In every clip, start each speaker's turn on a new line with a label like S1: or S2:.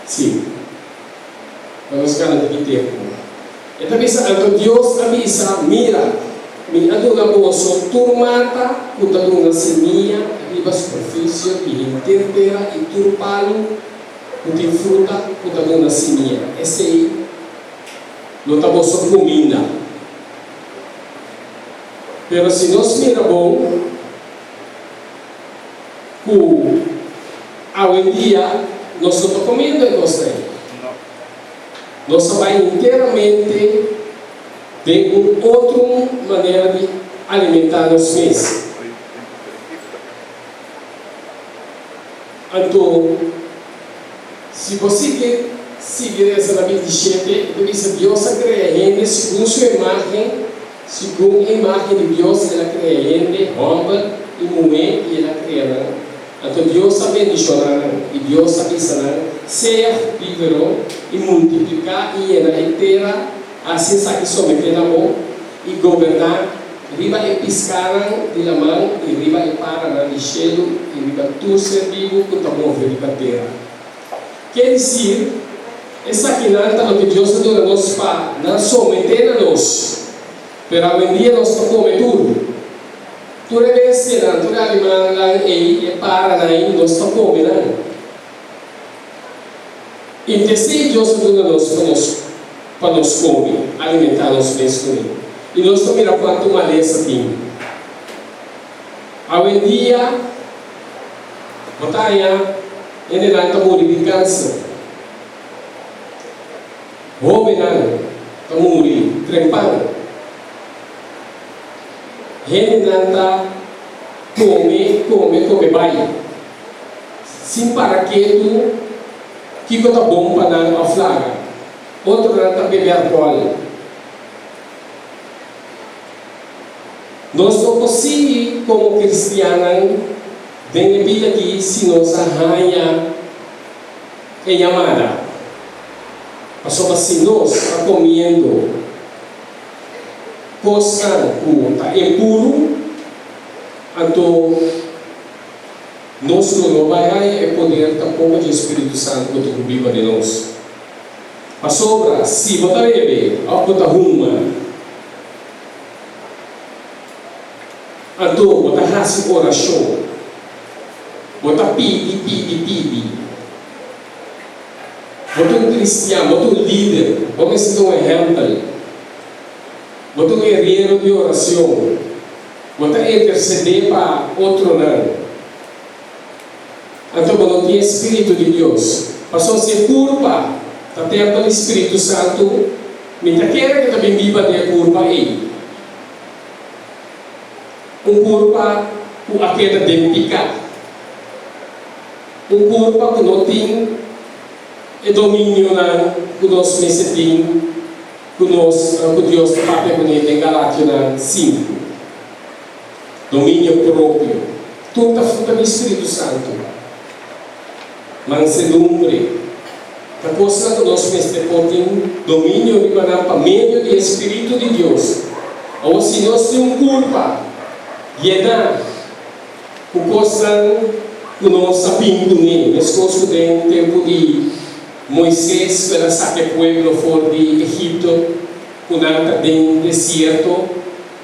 S1: Sí. Pa nos gana tiki tempu. E ta bisa, Anto Dios a bisa, Mira, mi a duna boso tur mata ku ta duna simia riba superfisio di henter tera i tur palu ku tin fruta ku ta duna simia. Esei lo ta boso kuminda. Pero si nos mira bon ku awendia nos no ta komiendo e kosnan ei. Nos a bai enteramente den un otro manera di alimentá nos mes. Anto, si bo sigui sigui resa na 27, e ta bisa, Dios a krea hende segun su imágen, segun e imágen di Dios el a krea hende, hòmber i muhé, i el a krea nan. Anto Dios a bendishoná nan, i Dios a bisa nan, Sea frutífero i multipliká i yena e tera, hasi esaki someté na bo, i goberná riba e piskánan di laman i riba e paranan di shelu i riba tur ser bibu ku ta move riba tera. Ke disir, esakinan ta loke Dios a duna nos pa nan someté na nos, pero awendia nos ta kome tur. Tur e bestianan, tur e animalnan ei, e paranan ei, nos ta kome nan. I t'esei Dios a duna nos pa nos pa nos kome, alimentá nos mes kuné. I nos ta mira kuantu malesa tin. Awendia, bo ta haña hendenan ta muri di kanser. Hóbennan ta muri trempan. Hendenan ta kome, kome, kome bai, sin para ketu kiko ta bon pa nan òf laga. Otronan ta bebe alkohòl. Nos no por sigui komo kristiannan den e bida akí si nos a haña e yamada. Pasobra si nos ta komiendo Kosnan ku ta impuru, anto nos lo no bai haña e poder tampoko dje Spiritu Santu ku ta ku biba den nos. Pasobra si bo ta bebe òf bo ta huma, anto bo ta hasi orashon, bo ta pidi, pidi, pidi. Bo ta un kristian, bo ta un lider, bo mester ta un ehèmpel. Bo ta un guerriero di oracion. Bo ta intercede pa otronan. Anto bo no tin e Spiritu di Dios. Pasobra si e curpa ta tempel di Spiritu Santu, mi ta kere cu ta bin biba den e curpa ei. Un curpa cu a keda den pica. Un curpa cu no tin e dominionan cu nos mester tin. Ku nos, ku Dios ta papia kuné den Galationan sinku. Dominio propio. Tur ta fruta di Spiritu Santu. Mansedumbre. Ta kosnan ku nos mester por tin dominio riba nan pa medio di e Spiritu di Dios. Awor si nos tin un kurpa yená ku kosnan ku nos a bin kuné, meskos ku den tempu di. Moises ku el a saka e pueblo for di Egipto, ku nan ta den desierto,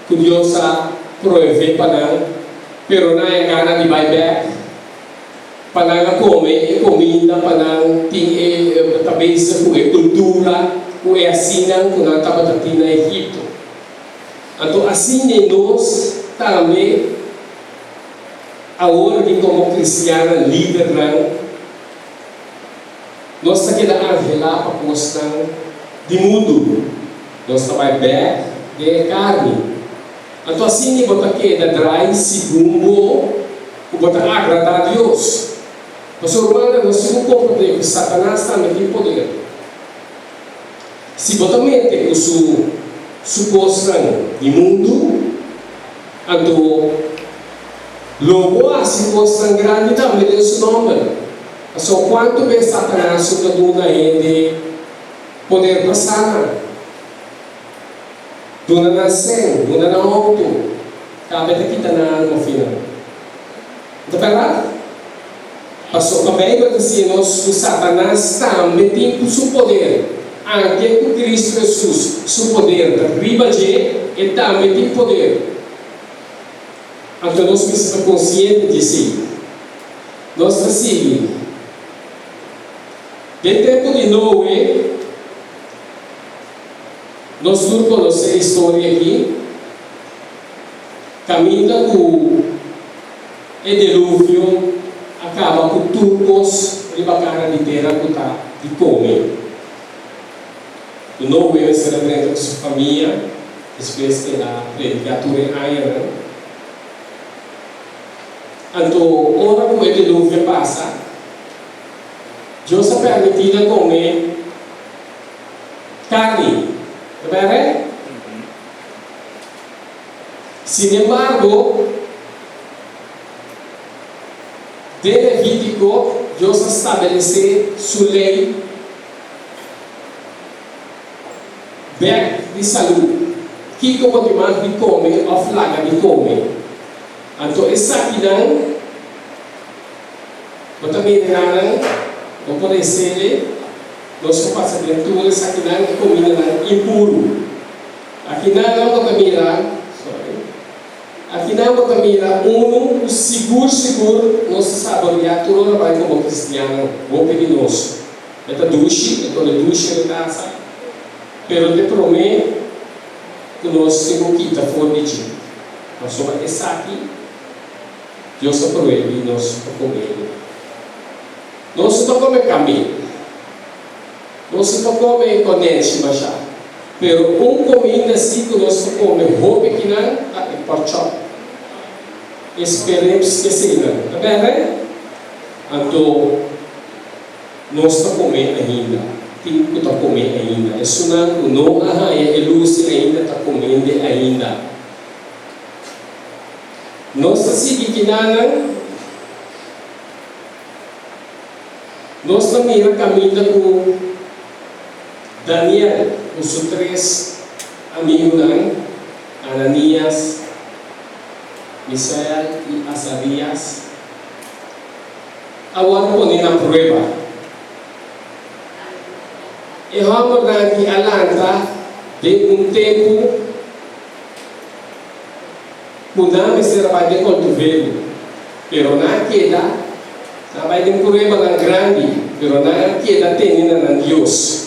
S1: ku Dios a proev'é pa nan, pero nan a gana di bai bèk, pa nan a kome e kominda, pa nan tin e ta bezig ku e kultura, ku e asinan ku nan tabata tin na Egipto. Anto asina nos tambe awor di komo kristiannan lidernan, Nos ta keda anhelá pa kosnan di mundu. Nos ta bai bèk den e karni. Anto asina bo ta keda drai segun bo ku bo ta agradá Dios. Pasobra rumannan, nos tin ku komprendé ku Satanas tambe tin poder. Si bo ta mete ku su su kosnan di mundu, anto lo bo hasi kosnan grandi tambe den su nòmber. Pasobra kuantu bes Satanas su ta duna hende poder pa sana? Duna nan sèn, duna nan outo, kabe ta kita nan alma final. No ta bèrdat? Pasobra Beibel ta siña nos ku Satanas tambe tin ku su poder. Anke ku Kristu Hesus su poder ta riba dje, e tambe tin poder. Anto nos mester ta konsiente di esei. Nos ta sigui. Den tempu di Noe, nos tur konosé e historia akí, kaminda ku e deluvio a kaba ku tur kos riba kara di tera ku ta di kome. Ku Noe mester a drenta ku su famia, despues el a prediká tur e añanan. Anto ora ku e deluvio pasa, Dios a permití nan kome karni. Ta bèrè? Sinembargo, den Levítiko Dios a stablesé su lei bèk di salú, kiko bo tin mag di kome òf laga di kome. Anto esakinan bo ta mira nan, bo por esele, nos por pasa den tur esakinan e komindanan impuru. Akinan nan bo ta mira, sorry, akinan bo ta mira unu ku sigur sigur nos ta saboreá tur ora bai komo kristiannan, hopi di nos. E ta dushi, e tole dushi den kasa, pero t'e promé ku nos tin ku kita for di dje, pasobra esaki Dios a prohibí nos pa kome e. Nos no ta kome kamel. Nos no ta kome konèchi mashá, pero un kuminda si ku nos ta kome hopi kinan ta e pòrchòp, e sperrips eseinan. Ta bèrdè? Anto nos ta kome ainda, tin ku ta kome ainda. Esunnan ku no a haña e lus ainda ta komende ainda. Nos ta sigui kinannan. Nos ta mira kaminda ku Daniel ku su tres amigunan, Ananias, Misael i Asarias, a wòrdu pone na prueba. E hòmbernan aki a lanta den un tempu Ku nan mester a bai den kontuverio, pero nan a keda, nan a bai den pruebanan grandi, pero nan a keda tene na nan Dios.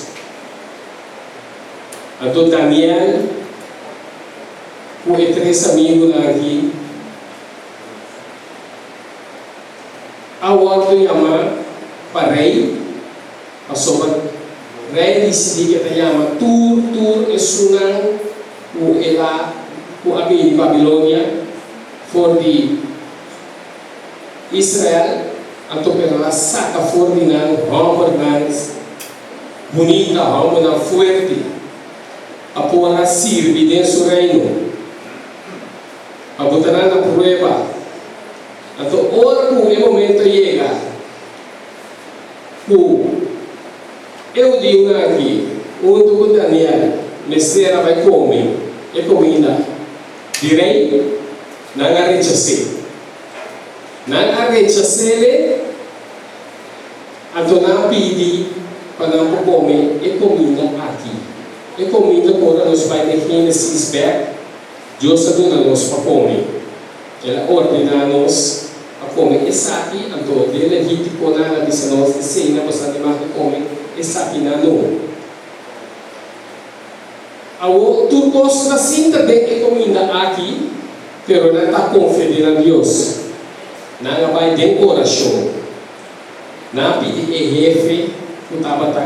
S1: Anto Daniel ku e tres amigunan aki a wòrdu yamá pa rei, pasobra rei disidí ku e ta yama tur tur esunnan ku el a ku a bini Babilonia for di Israel, anto pero el a saka for di nan hòmbernan bunita, hòmbernan fuerte, pa por a sirbi den su reino, pa buta nan na prueba. Anto ora ku e momento a yega ku E hudiunan aki, huntu ku Daniel, mester a bai kome e kuminda di rei. Nan a rechas'é. Nan a rechas'é, anto nan a pidi pa nan por kome e kuminda aki. E kuminda ku ora nos bai den Génesis bèk, Dios a duna nos pa kome. El a ordená nos pa kome esaki, anto den Levítikonan a bisa nos, Eseinan boso a animá di kome, esakinan no. Awor, tur kos ta sinta den e kuminda aki, pero nan ta konfia den nan Dios. Nan a bai den orashon. Nan a pidi e hefe ku tabata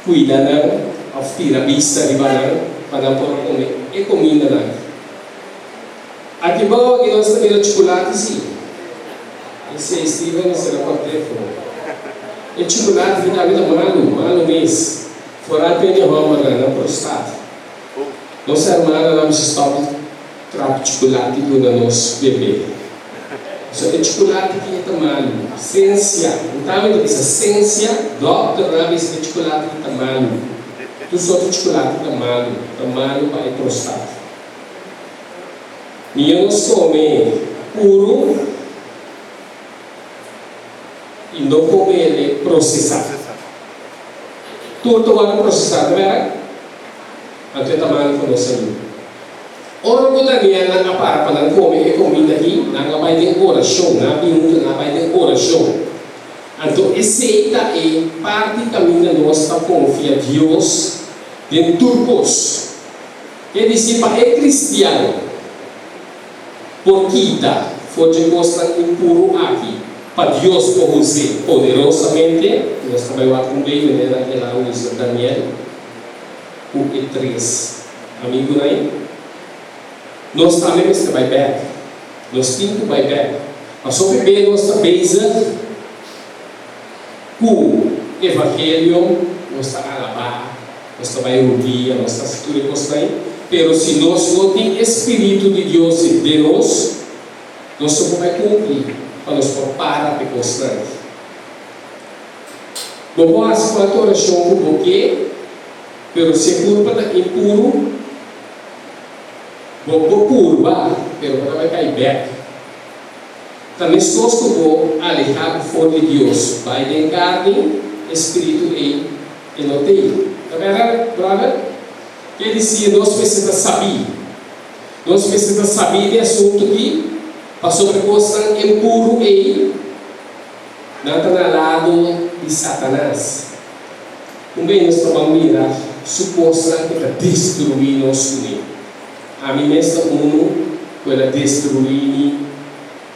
S1: kuida nan òf tira bista riba nan pa nan por a kome e kumindanan. Aki bou aki nos ta mira chukulati si. Esei Steven mester a kòrt'é for. E chukulati ki tambe ta malu, malu mes. Foral p'e di hòmbernan, nan prostat. Nos hermananan mester stòp di trap chukulati duna nos bebé. Pasobra e chukulati ki e ta malu. Sensia, mi tambe ta bisa sensia, dòkternan a bisa ku e chukulati ki ta malu. Tur sorto chukulati ta malu, ta malu pa e prostat. Mihó nos kome puru. no komele prosesá. Tur ta wòrdu prosesá, ta bèrdat? Anto e ta malu pa nos salú. Ora ku Danielnan a para pa nan kome e kominda akí, nan a bai den orashon, nan a bin huntu, nan a bai den orashon. Anto esei ta e parti kaminda nos ta konfia Dios den tur kos. E disi pa e kristian por kita for dje kosnan impuru aki pa Dios por us'é poderosamente. Nos ta bai wak un bey manera el a usa Daniel ku e tres amigunan ei. Nos tambe mester bai bek. Nos tin ku bai bek. Pasobra be nos ta bezig ku evangelio, nos ta alabá. Nos ta bai rudia, nos ta hasi tur e kosnan ei, pero si nos no tin e spiritu di Dios den nos, nos no por bai kumpli pa nos por para pa e kosnan aki. Bo por hasi kualke orashon ku bo ke, pero si e kurpa ta impuru, bo por purba, pero bo ta bai kai bèk. Ta meskos ku bo alehá bo for di Dios bai den karni, e spiritu ei E no tei. Ta bèrdat, bròder? Ke disi nos mester ta sabí. Nos mester ta sabí di asuntu ki, pasobra kosnan impuru ei, nan ta na lado di Satanas. Un bes nos ta ban mira su kosnan ku ta destruí nos kuné. Ami mes ta unu ku el a destruí mi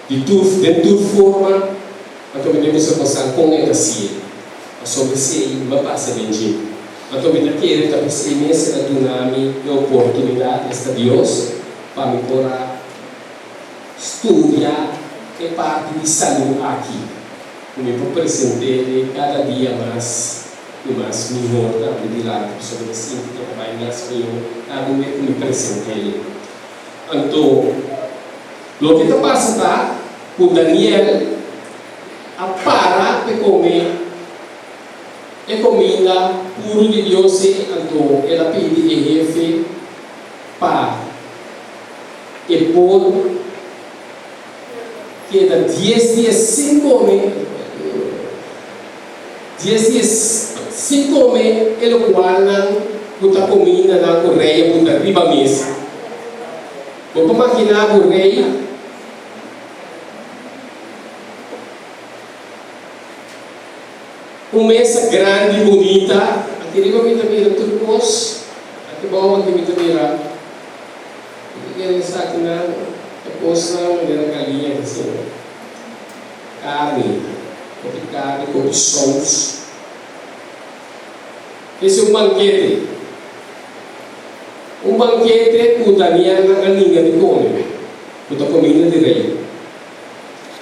S1: di tur, den tur forma, anto mi ta bisa bosan kon e ta si'e. Pasobra esei mi a pasa den dje. Anto mi ta kere ta p'esei mes el a duna mi e oportunidat, esta Dios, pa mi por a studia e parti di salú aki, ku mi por present'é kada dia mas i mas mihor tambe dilanti, pasobra mi ta sinti ku e ta bai mas mihó kada un bes ku mi present'é. Anto, loke ta pasa ta ku Daniel a para p'e kome e kominda puru di Dios ei, anto el a pidi e hefe pa e por keda dies dia sin kome, dies dia sin kome e lokualnan ku ta komindanan ku rei a buta riba mesa. Bo por maginá ku rei. Un mesa grandi bunita. Aki riba mi ta mira tur kos. Aki bou aki mi ta mira mi ta kere esakinan e kosnan manera galiña ta asina. Karni, hopi karni ku hopi sous. Ese un bankete. Un bankete ku Danielnan a ninga di kome. Ku ta kuminda di rei.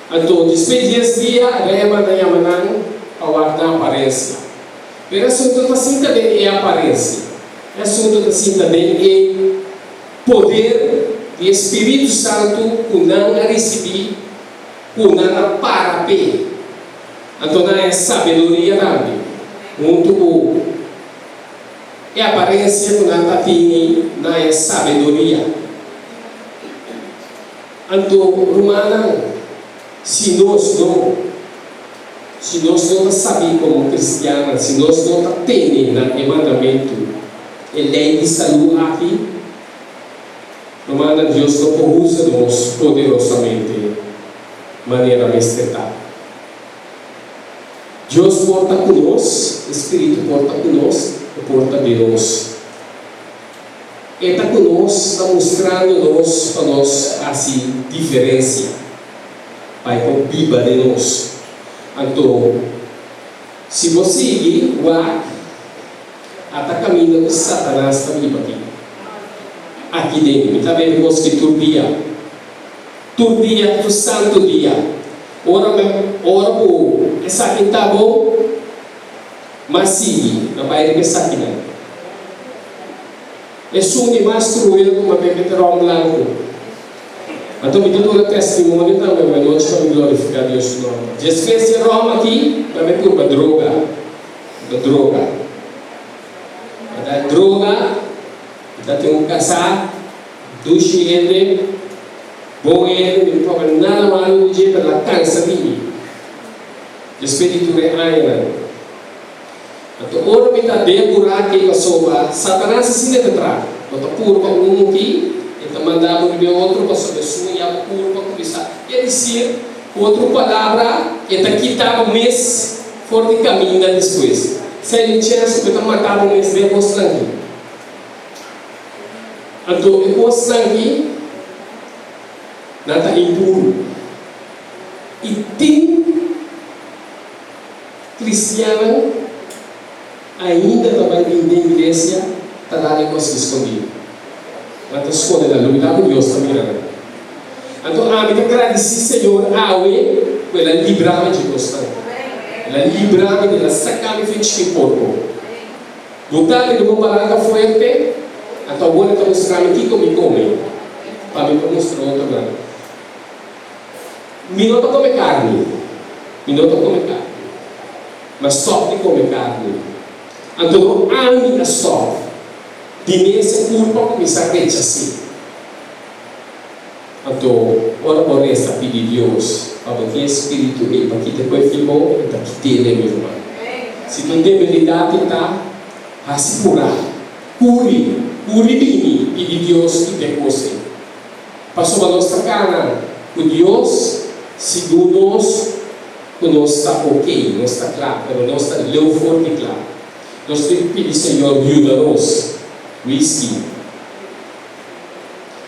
S1: Anto, despues di es dia, rei a manda yama nan pa wak nan aparensia. Pero e asuntu ta sinta den e aparensia. E asuntu ta sinta den e poder di e Spiritu Santu ku nan a risibí, ku nan a para p'e. Anto nan a e sabiduria tambe, huntu ku e aparensia ku nan ta tini, nan a e sabiduria. Anto, rumannan, si nos no, si nos no ta sabí komo kristiannan, si nos no ta tene na e mandamentu, e lei di salú aki, rumannan, Dios no por usa nos poderosamente manera mester ta. Dios por ta ku nos, e Spiritu por ta ku nos, e por ta den nos. E ta ku nos ta mustrando nos pa nos hasi diferensia, pa e por biba den nos. Anto, si bo sigui wak, ata kaminda ku Satanas ta biba aki. Aki den. Mi ta bebe kos ki tur dia. Tur dia, tur santu dia. Ora mi, ora ku esaki ta bo, m'a sigui, m'a bai riba esakinan. Esun di mas kruel ku m'a bebe ta ròm blanku. Anto mi ta duna testimonio tambe awe nochi pa mi glorifiká Dios su nòmber. Despues di e ròm aki, m'a bai purba droga. Purba droga. M'a da droga, mi ta tin un kasá, dushi hende, bon hende, mi no papia nada malu di dje, pero el a kansa di mi. Despues di tur e añanan. Anto ora mi ta den buraku ei pasobra Satanas asina ta traha. Bo ta purba un aki, e ta manda bo riba e otro pasobra esun ya bo purba kuminsá. Ke disir, ku otro palabra, e ta kita bo mes for di kaminda despues. Si hay un chèns ku bo ta mata bo mes den kosnan aki. Anto e kosnan aki nan ta impuru. I tin kristiannan ainda ta bai bin den iglesia ta dal e kos skondí. Nan ta skonde nan lubidá ku Dios ta mira nan. Anto ami ta gradisí Señor awe ku el a libra mi dje kosnan. El a libra mi, el a saka mi for chiki porko. Bo ta den un baranka fuerte, anto awor e ta mustra mi kiko mi kome, pa mi por mustra otronan. Mi no ta kome karni, mi no ta kome karni. Mi a stòp di kome karni. Anto no ami a stòp, di mes e kurpa kuminsá rechas'é. Anto ora bo resa pidi Dios pa bo tin e spiritu ei pa kita ku e fibó, e ta kit'é mi ruman. Si ta un debilidat e ta, hasi purá, kuri, kuri bini pidi Dios kita e kos ei. Pasobra nos ta kana ku Dios segun nos ku nos ta ok, nos ta kla, pero nos ta leu for di kla. Nos tin ku pidi Señor yuda nos. Whisky.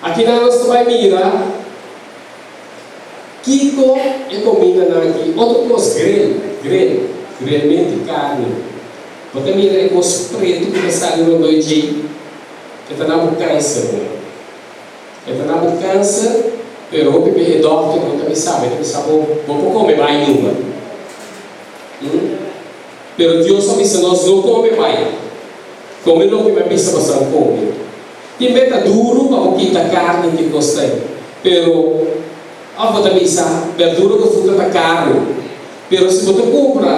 S1: Akinan nos ta bai mira kiko e komindanan aki. Otro kos, grill, grill, grillmenti karni. Bo ta mira e kos pretu ku ta sali rondó e djei? E ta na bo kanser, bo. E ta na bo kanser, pero hopi be e dòkter no ta bisa bo, e ta bisa bo, bo por kome bai numa. Hm? Pero Dios a bisa nos no kome bai. Kome loke mi a bisa boso kome. Tin be ta duru pa bo kita karni ki kos ta ei. Pero, òf bo ta bisa, berdura ku fruta ta karu. Pero si bo ta kumpra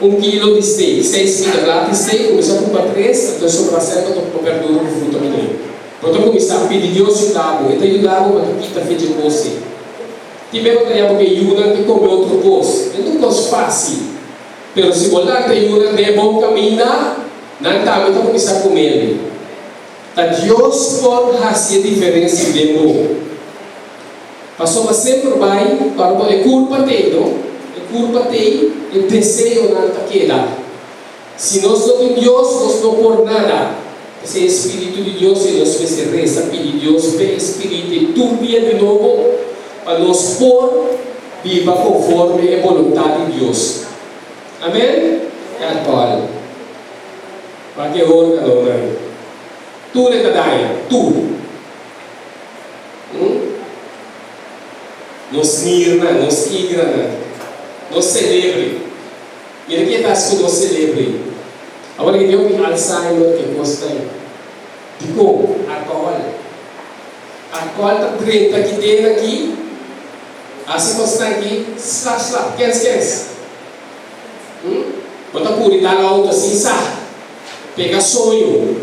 S1: un kilo di steak, seis pida plat di steak, kuminsá kumpra tres, anto e sobra sèt bo ta kumpra berdura ku fruta kuné. Bo ta kuminsá pidi Dios yuda bo, e ta yuda bo pa ta kita fe dje kos ei. Tin be bo ta yama ku e yunan ke kome otro kos. E no un kos fásil. Pero si bo lanta e yunan den e bon kaminda, nan tambe ta kuminsá kum'el. Ta Dios por hasi e diferensia den bo. Pasobra semper bai ora bo e kurpa t'ei, no? E kurpa t'ei, e deseonan ta keda. Si nos no tin Dios, nos no por nada. P'esei e Spiritu di Dios i nos mester resa pidi Dios p'e e Spiritu ei tur dia di nobo pa nos por biba konforme e boluntat di Dios. Amen? E alkohòl. Wak e órganonan. Tur e ta daña. Tur. Nos nirnan, nos igranan, nos selebre. Mira ke ta hasi ku nos selebre. Awor ke tin hopi Alzheimer ke kos ta ei. Dikon? Alkohòl. Alkohòl ta drenta ki den aki, hasi kosnan aki slap slap, kens kens. Bo ta kuri dal outo sin sa, pega soño.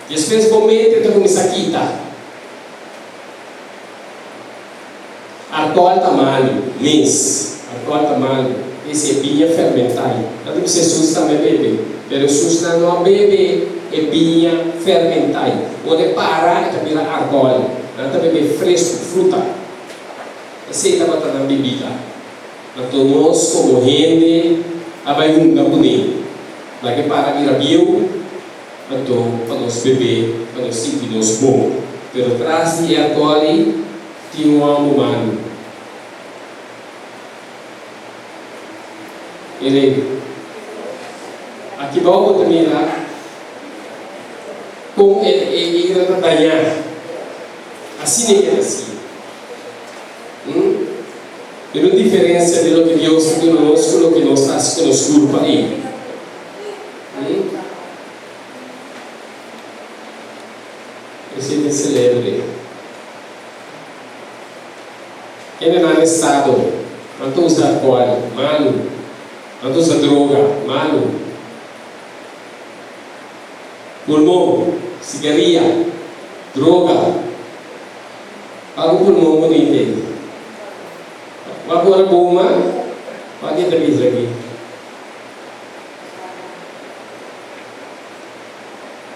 S1: Despues bo mente ta kuminsá kita. Alkohòl ta malu, mes. Alkohòl ta malu. Ese e biña fermentá ei. Nan ta bisa Hesus tambe bebe. Pero Hesus nan no a bebe e biña fermentá ei. Ora e para, e ta bira alkohòl. Nan ta bebe fresku, fruta. Esei tabata nan bibida. Anto nos komo hende a bai hunga kuné. Laga e para bira bieu. Anto pa nos bebé, pa nos sinti nos bon. Pero tras di e alcohol ei tin un homber malu. Mire, aki bou bo ta mira kon e e igra ta dañá. Asina e keda si. Hm? Tin un diferencia di loke Dios ta duna nos ku loke nos ta hasi ku nos kurpa ei. Esei ta celebre. Kende nan estado, nan ta usa alcohol, malu. Nan ta usa droga, malu. Pulmon, sigaria, droga. Wak ku pulmon bunita ei. Wak ora bo huma. Wak e ta bisa aki.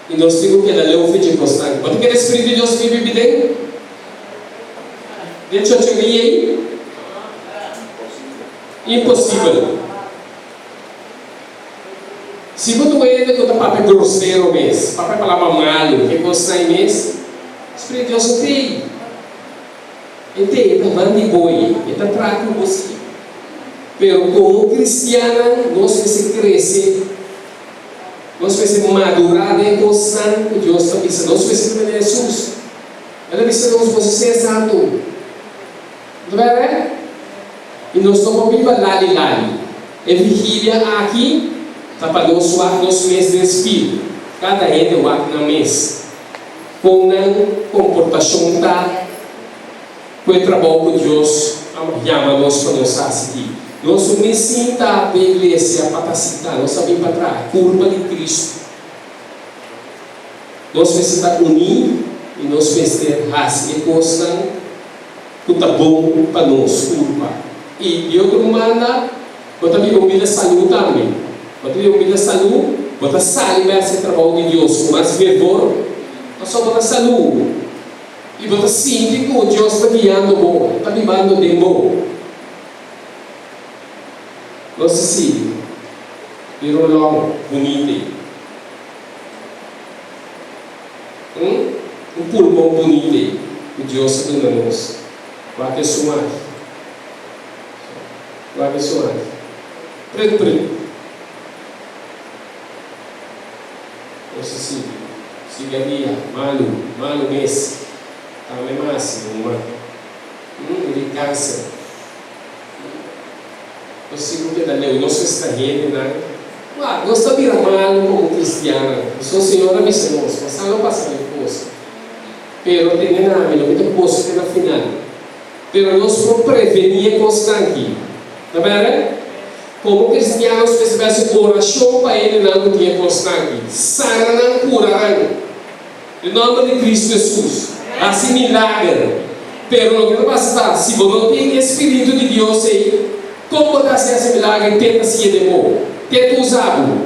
S1: I nos tin ku keda leu for dje kosnan. Bo ta kere Spiritu di Dios bibi bi den den chochoria ei? Imposibel. Si bo ta un hende ku ta papia grosero mes, papia palabra malu, ke kosnan ei mes, Spiritu di Dios no t'ei. E t'ei, e ta bandi bo ei, e ta traha ku bo si. Pero komo kristiannan nos mester krese, nos mester madurá den e kosnan ku Dios ta bisa. Nos mester ta manera Hesus. El a bisa nos, Boso sea santu. No ta bèrdè? I nos no por biba lali lali. E vigilia aki ta pa nos wak nos mes den spil. Kada hende wak nan mes. Kon nan komportashon ta ku e trabou ku Dios a yama nos pa nos hasi aki. Nos no mes sinta den iglesia pa ta sintá, nos a bin pa traha kurpa di Kristu. Nos mester ta uní i nos mester hasi e kosnan ku ta bon pa nos kurpa. I di otro banda, bo ta biba un bida salú tambe. Bo ta biba un bida salú, bo ta sali bai hasi e trabou di Dios ku mas fervor, pasobra bo ta salú i bo ta sinti ku Dios ta guiando bo, ta bibando den bo. Nos ta sigui bira un lòng bunita ei. Un un pulmon bunita ei ku Dios a duna nos. Wak esun aki. Wak esun aki. Pret pret. Nos a sigui. Sigaria, malu, malu mes. Tambe mas, numa. Un di kanser. Nos tin ku keda leu, nos mester ta hendenan. Wak, nos ta bira malu komo kristiannan. Pasobra Señor a bisa nos, Pasá lo pasa den kos, pero tene na ami, loke ta goso te na final. Pero nos por prevení e kosnan aki. Ta bèrdè? Komo kristian nos mester bai hasi orashon pa hendenan ku tin e kosnan aki. Sana nan, kura nan. Den nòmber di Kristu Hesus, hasi milager. Pero loke ta pasa ta, si bo no tin e spiritu di Dios ei, kon bo ta hasi hasi milager te ta siña den bo, te ta usa bo?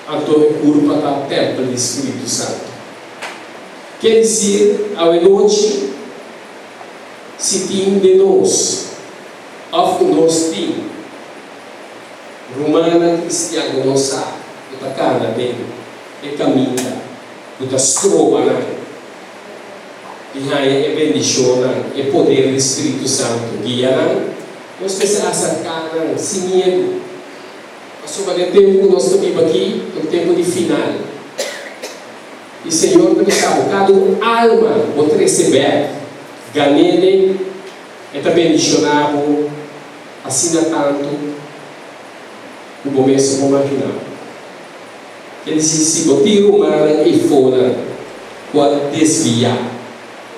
S1: Anto e kurpa ta tèmpel di Spiritu Santu. Ke disir, awenochi, si tin den nos, òf ku nos tin, Rumannan kristian ku no sa ku ta kana den e kaminda ku ta stroba nan di haña e bendishonnan, e poder di Spiritu Santu guia nan, nos mester aserká nan sin miedu. Pasobra den tempu ku nos ta biba aki ta un tempu di final. I Señor ta bisa bo, kada un alma bo trese bèk, gan'é, e ta bendishoná bo. Asina tantu ku bo mes no por maginá. Ke disi si bo tin rumannan eifonan ku a desviá,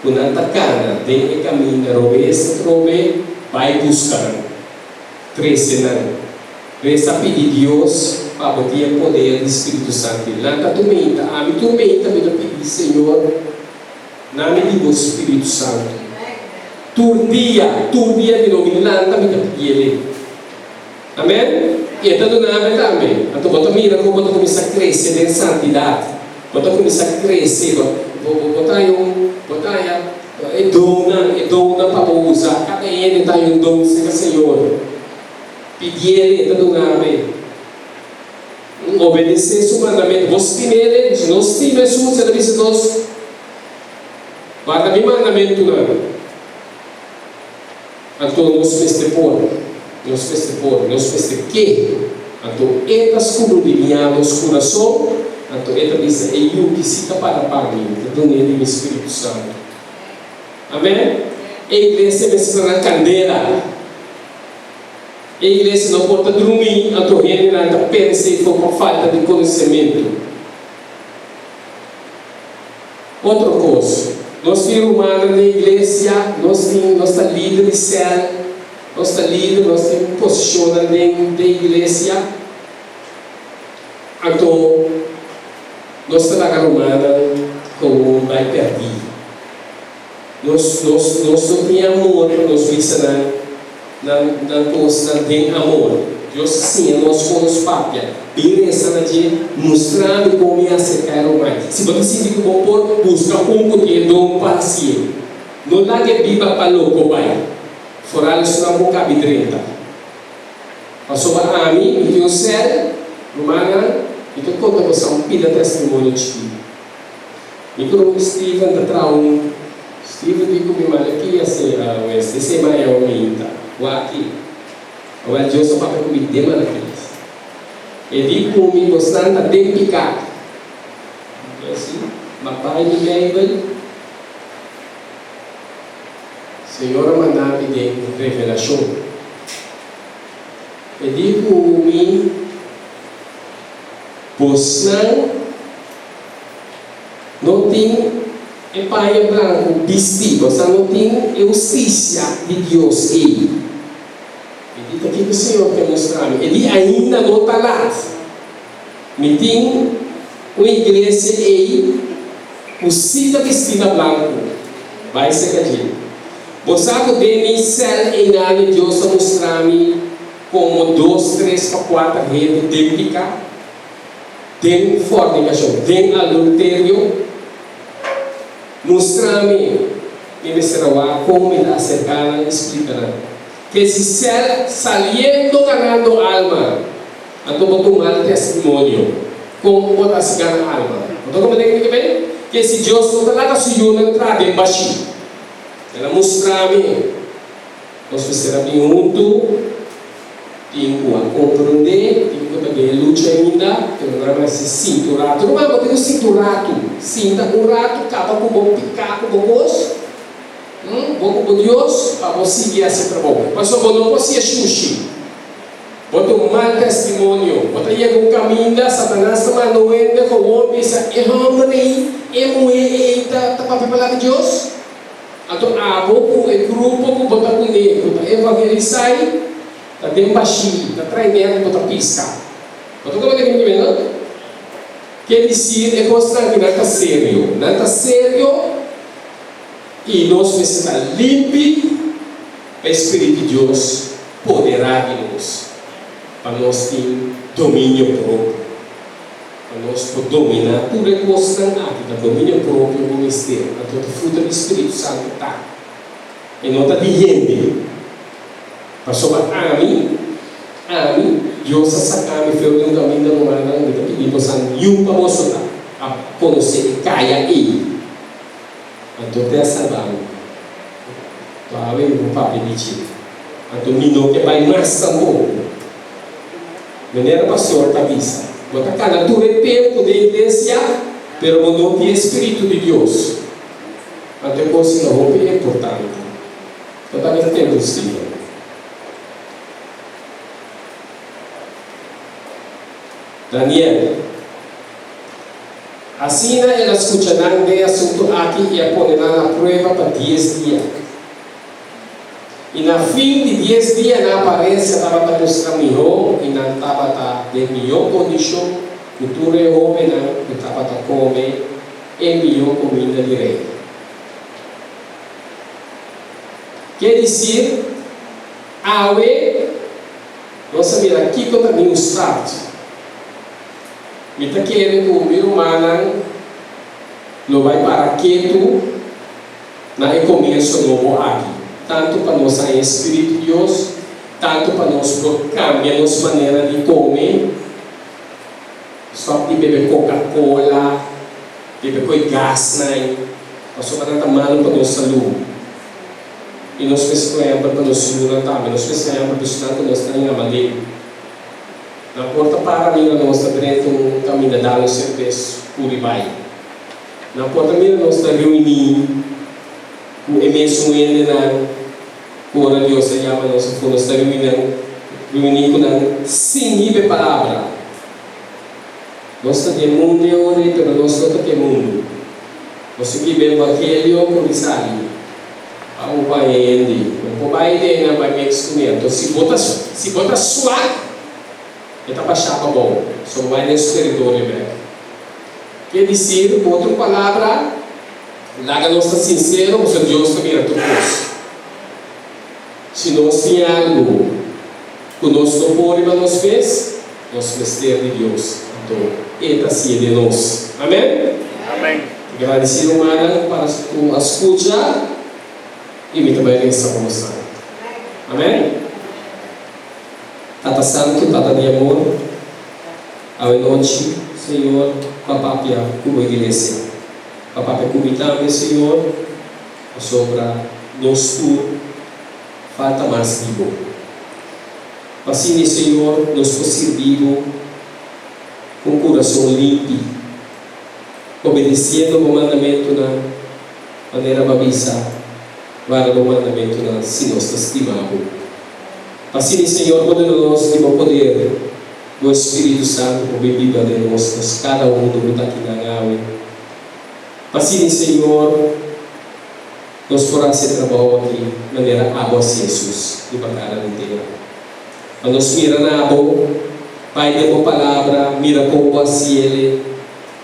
S1: ku nan ta kana den e kaminda robes atrobe, bai buska nan, trese nan. Resa pidi Dios pa bo tin e poder di Spiritu Santu. Lanta tur meinta, ami tur meinta mi ta pidi Señor, Nami di bo Spiritu Santu. Tur dia, tur dia di no mi lanta mi ta pidi el. Amen? I e ta duna mi tambe. Anto bo ta mira kon bo ta kuminsá krese den santidat. Bo ta kuminsá krese, bo, bo, bo ta haña un, bo ta haña e donnan, e donnan pa bo usa. Kada hende ta haña un don serka Señor. Pidi el, e ta duna mi. Obedesé su mandamentu. Bo stim'El? Si nos stima Hesus, el a bisa nos, Warda mi mandamentunan. Anto nos mester por, nos mester por, nos mester ke. Anto E ta skudrudiñá nos kurason, anto E ta bisa, E yu ki si ta para pa mi, mi ta dun'é di mi Spiritu Santu. Amèn? E iglesia mester ta na kandela. E iglesia no por ta drumí, anto hendenan ta peresé for pa falta di konosementu. Otro kos, nos tin rumannan den iglesia, nos tin, nos ta lider di sèl, nos ta lider, nos tin posishonnan den den iglesia, anto nos ta laga rumannan komo bai pèrdí. Nos, nos, nos no tin amor pa nos bisanan. Nan nan kosnan den amor. Dios a siña nos kon nos papia. Bin resa na dje, Mustra mi kon mi aserká e ruman. Si bo ta sinti ku bo por, buska un ku tin e don pa hasié. No laga e biba pa loko bai. Foral esnan ku kabi drenta. Pasobra ami, mi tin un sèl, rumannan, mi ta konta boso un pida testimonio chikí. Mi ku Ruth Steven ta traha un. Steven di ku mi Malakias e wes esei maya un minta. Wak-i. Awel Dios a papia ku mi den Malakias. E di ku mi bosnan ta den piká. Mi a si, Ma bai mi Beibel. Señor a manda mi den Revelashon. E di ku mi bosnan. No tin e paña blanku bistí, bosa no tin e hustisia di Dios ei. Mi di, Ta kiko Señor ke mustra mi? E di, Ainda no ta lat. Mi tin un iglesia ei ku sí ta bistí na blanku. Bai serka dje. Bo sa ku den mi sèl einane Dios a mustra mi komo dos, tres pa kuater hende den piká? Den fornicacion, den adulterio, mustra mi, mi mester a wak con mi ta acerca nan y splica nan. Ke si ser saliendo ganando alma, anto bo ta un mal testimonio, con bo ta haci gana alma? Bo ta comprende kico mi ta bay? Ke si Dios no ta laga su yunan tra den bashi. El a mustra mi. Nos mester a bin huntu, tin ku a komprondé, tin ku ta den e lucha ainda, pero nan a mester sinta un ratu. Ruman, bo tin ku sinta un ratu. Sinta un ratu, kaba ku bo piká, ku bo kos, bo ku bo Dios, pa bo sigui hasi trabou. Pasobra bo no por hasié shushi. Bo ta un mal testimonio. Bo ta yega un kaminda, Satanas ta manda un hende gewoon bisa, E hòmber ei, e muhé ei ta papia palabra di Dios? Anto abo ku e grupo ku bo ta kuné ku ta evangelisai ta den bashí, ta trae nèt bo ta piska. Bo ta komprende kiko mi ta mira? Ke disir e kosnan aki nan ta serio. Nan ta serio i nos mester ta limpi pa e Spiritu di Dios poderá di nos pa nos tin dominio propio. Pa nos por dominá tur e kosnan aki, ta dominio propio bo mester. Anto ta fruta di Spiritu Santu ta. E no ta di hende. Pasobra ami, ami, Dios a saka mi feu di un kaminda rumannan, mi ta pidi bosan niun pa boso ta a konosé e kaya ei. Anto te a salba mi. Anto awe mi por papia di dje. Anto mi no ke bai mas tampoko. Manera pastor ta bisa, bo ta kana tur e tempu den iglesia, pero bo no tin e spiritu di Dios. Anto e kos ta hopi importante. Bo ta mira tempu, Steven. Daniel. Asina el a skucha nan den e asuntu aki i a pone nan na prueba pa dies dia. I na fin di dies dia nan aparensia tabata mustra mihó i nan tabata den mihó kondishon ku tur e hóbennan ku tabata kome e mihó kuminda di rei. Ke disir, awe nos a mira kiko ta New Start. Mi ta kere ku mi rumannan lo bai para ketu. Na e komienso nobo aki, tantu pa nos haña e Spiritu Dios, tantu pa nos por kambia nos manera di kome, stòp di bebe Coca-Cola, bebe koe gasnan, pasobra nan ta malu pa nos salú. I nos mester por ehèmpel pa nos yunan tambe, nos mester ehèmpel pa esnan ku nos ta yama den. Nan por ta para mira nos ta drenta un kaminda dal un serbes puri bai. Nan por ta mira nos ta reuní ku e mesun hendenan ku ora Dios a yama nos afó. Nos ta reuní nan, reuní ku nan sin hiba e palabra. Nos ta di e mundu e ora ei, pero nos no ta di e mundu. Nos tin ku hiba e evangelio ku di sali pa un pa hende. No por bai den nan bai mix kuné. Anto si bo ta, si bo ta swak, e ta bashá pa bo. So bo bai den su teritorio bèk. Ke disir, ku otro palabra, laga nos ta sinsero pasobra Dios ta mira tur kos. Si nos tin algu ku nos no por riba nos mes, nos mester di Dios. Anto E ta hasié den nos. Amèn?
S2: Amèn.
S1: Gradisí rumannan pa ku a skucha i mi ta bai resa pa bosan. Amèn? Tata Santu, Tata di amor, awe nochi, Señor, pa papia ku bo iglesia. Pa papia ku mi tambe, Señor, pasobra nos tur falta mas di bo. Pa asina, Señor, nos por sirbi bo ku un kurason limpi, obedesiendo bo mandamentunan, manera bo a bisa, Warda bo mandamentunan si nos ta stima bo. Pa asina, Señor, bo duna nos di bo poder, bo Espíritu Santu por bin biba den nos, nos kada unu ku ta akinan awe. Pa asina, Señor, nos por hasi e trabou aki manera abo hasi Hesus riba kara di tera. Pa nos mira na abo, Pai, den bo Palabra, mira kon bo hasi el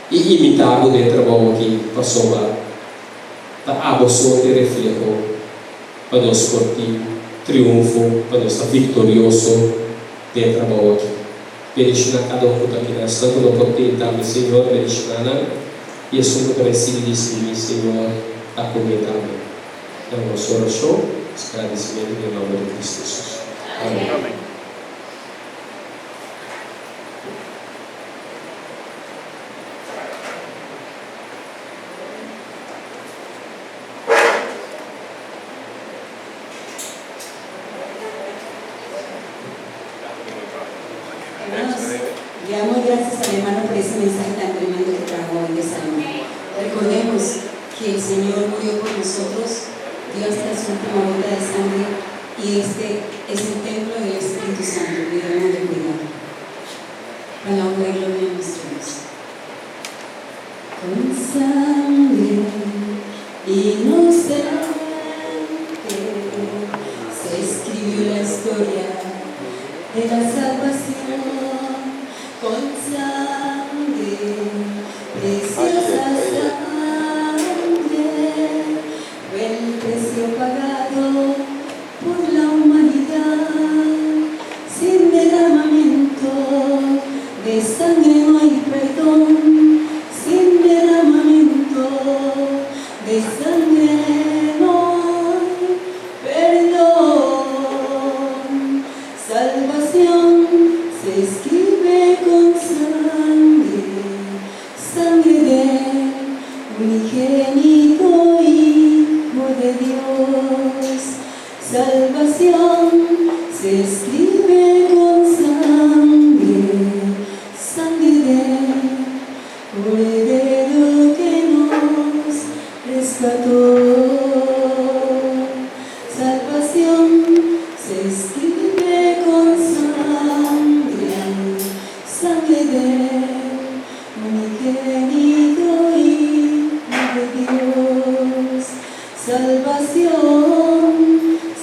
S1: i imitá bo den e trabou aki, pasobra ta abo so t'e refleho pa nos por tin triunfo, pa nos ta viktorioso den e trabou aki. Bendishoná kada un ku ta aki na esnan ku no por tin tambe, Señor, bendishoná nan, i esun ku ta bai sigui disibí, Señor, ta ku mi tambe. Na nos orashon, nos gradisimentu den nòmber di Kristu Hesus. Amèn.
S3: Hermanos, le damos gracias al hermano por ese mensaje tan tremendo que trajo hoy de salud. Recordemos que el Señor murió por nosotros, dio hasta su última gota de sangre y este es el templo del Espíritu Santo que debemos de cuidar. Para la honra y gloria de nuestro Dios. Con sangre inocente se escribió la historia de la salvación. Con sangre, preciosa sangre, fue el precio pagado por la humanidad. Sin derramamiento de sangre no hay perdón. Sin derramamiento de sangre no hay perdón. Salvación se escribe con sangre, sangre del unigénito Hijo de Dios. Salvación se escribe con sangre, sangre del Cordero que nos rescató. Salvación se escribe con sangre, sangre del unigénito Hijo de Dios. Salvación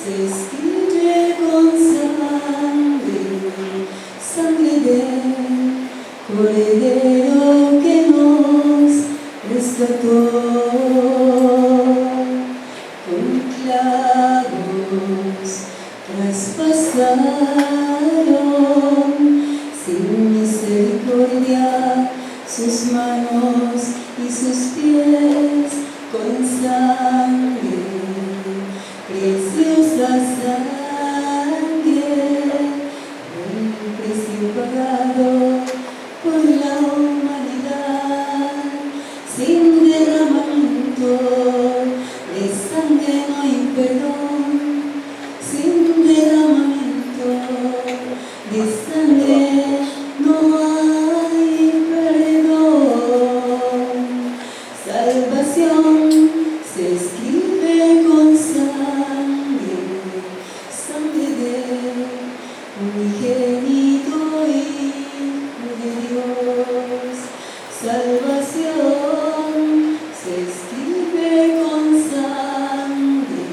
S3: se escribe con sangre, sangre del Cordero que nos rescató. Con clavos traspasaron sin misericordia sus manos y sus pies con sangre, preciosa sangre, un precio pagado por la humanidad. Sin derramamiento de sangre no hay perdón. Sin derramamiento de sangre no hay perdón. Salvación se escribe con sangre, sangre del unigénito Hijo de Dios. Salvación se escribe con sangre,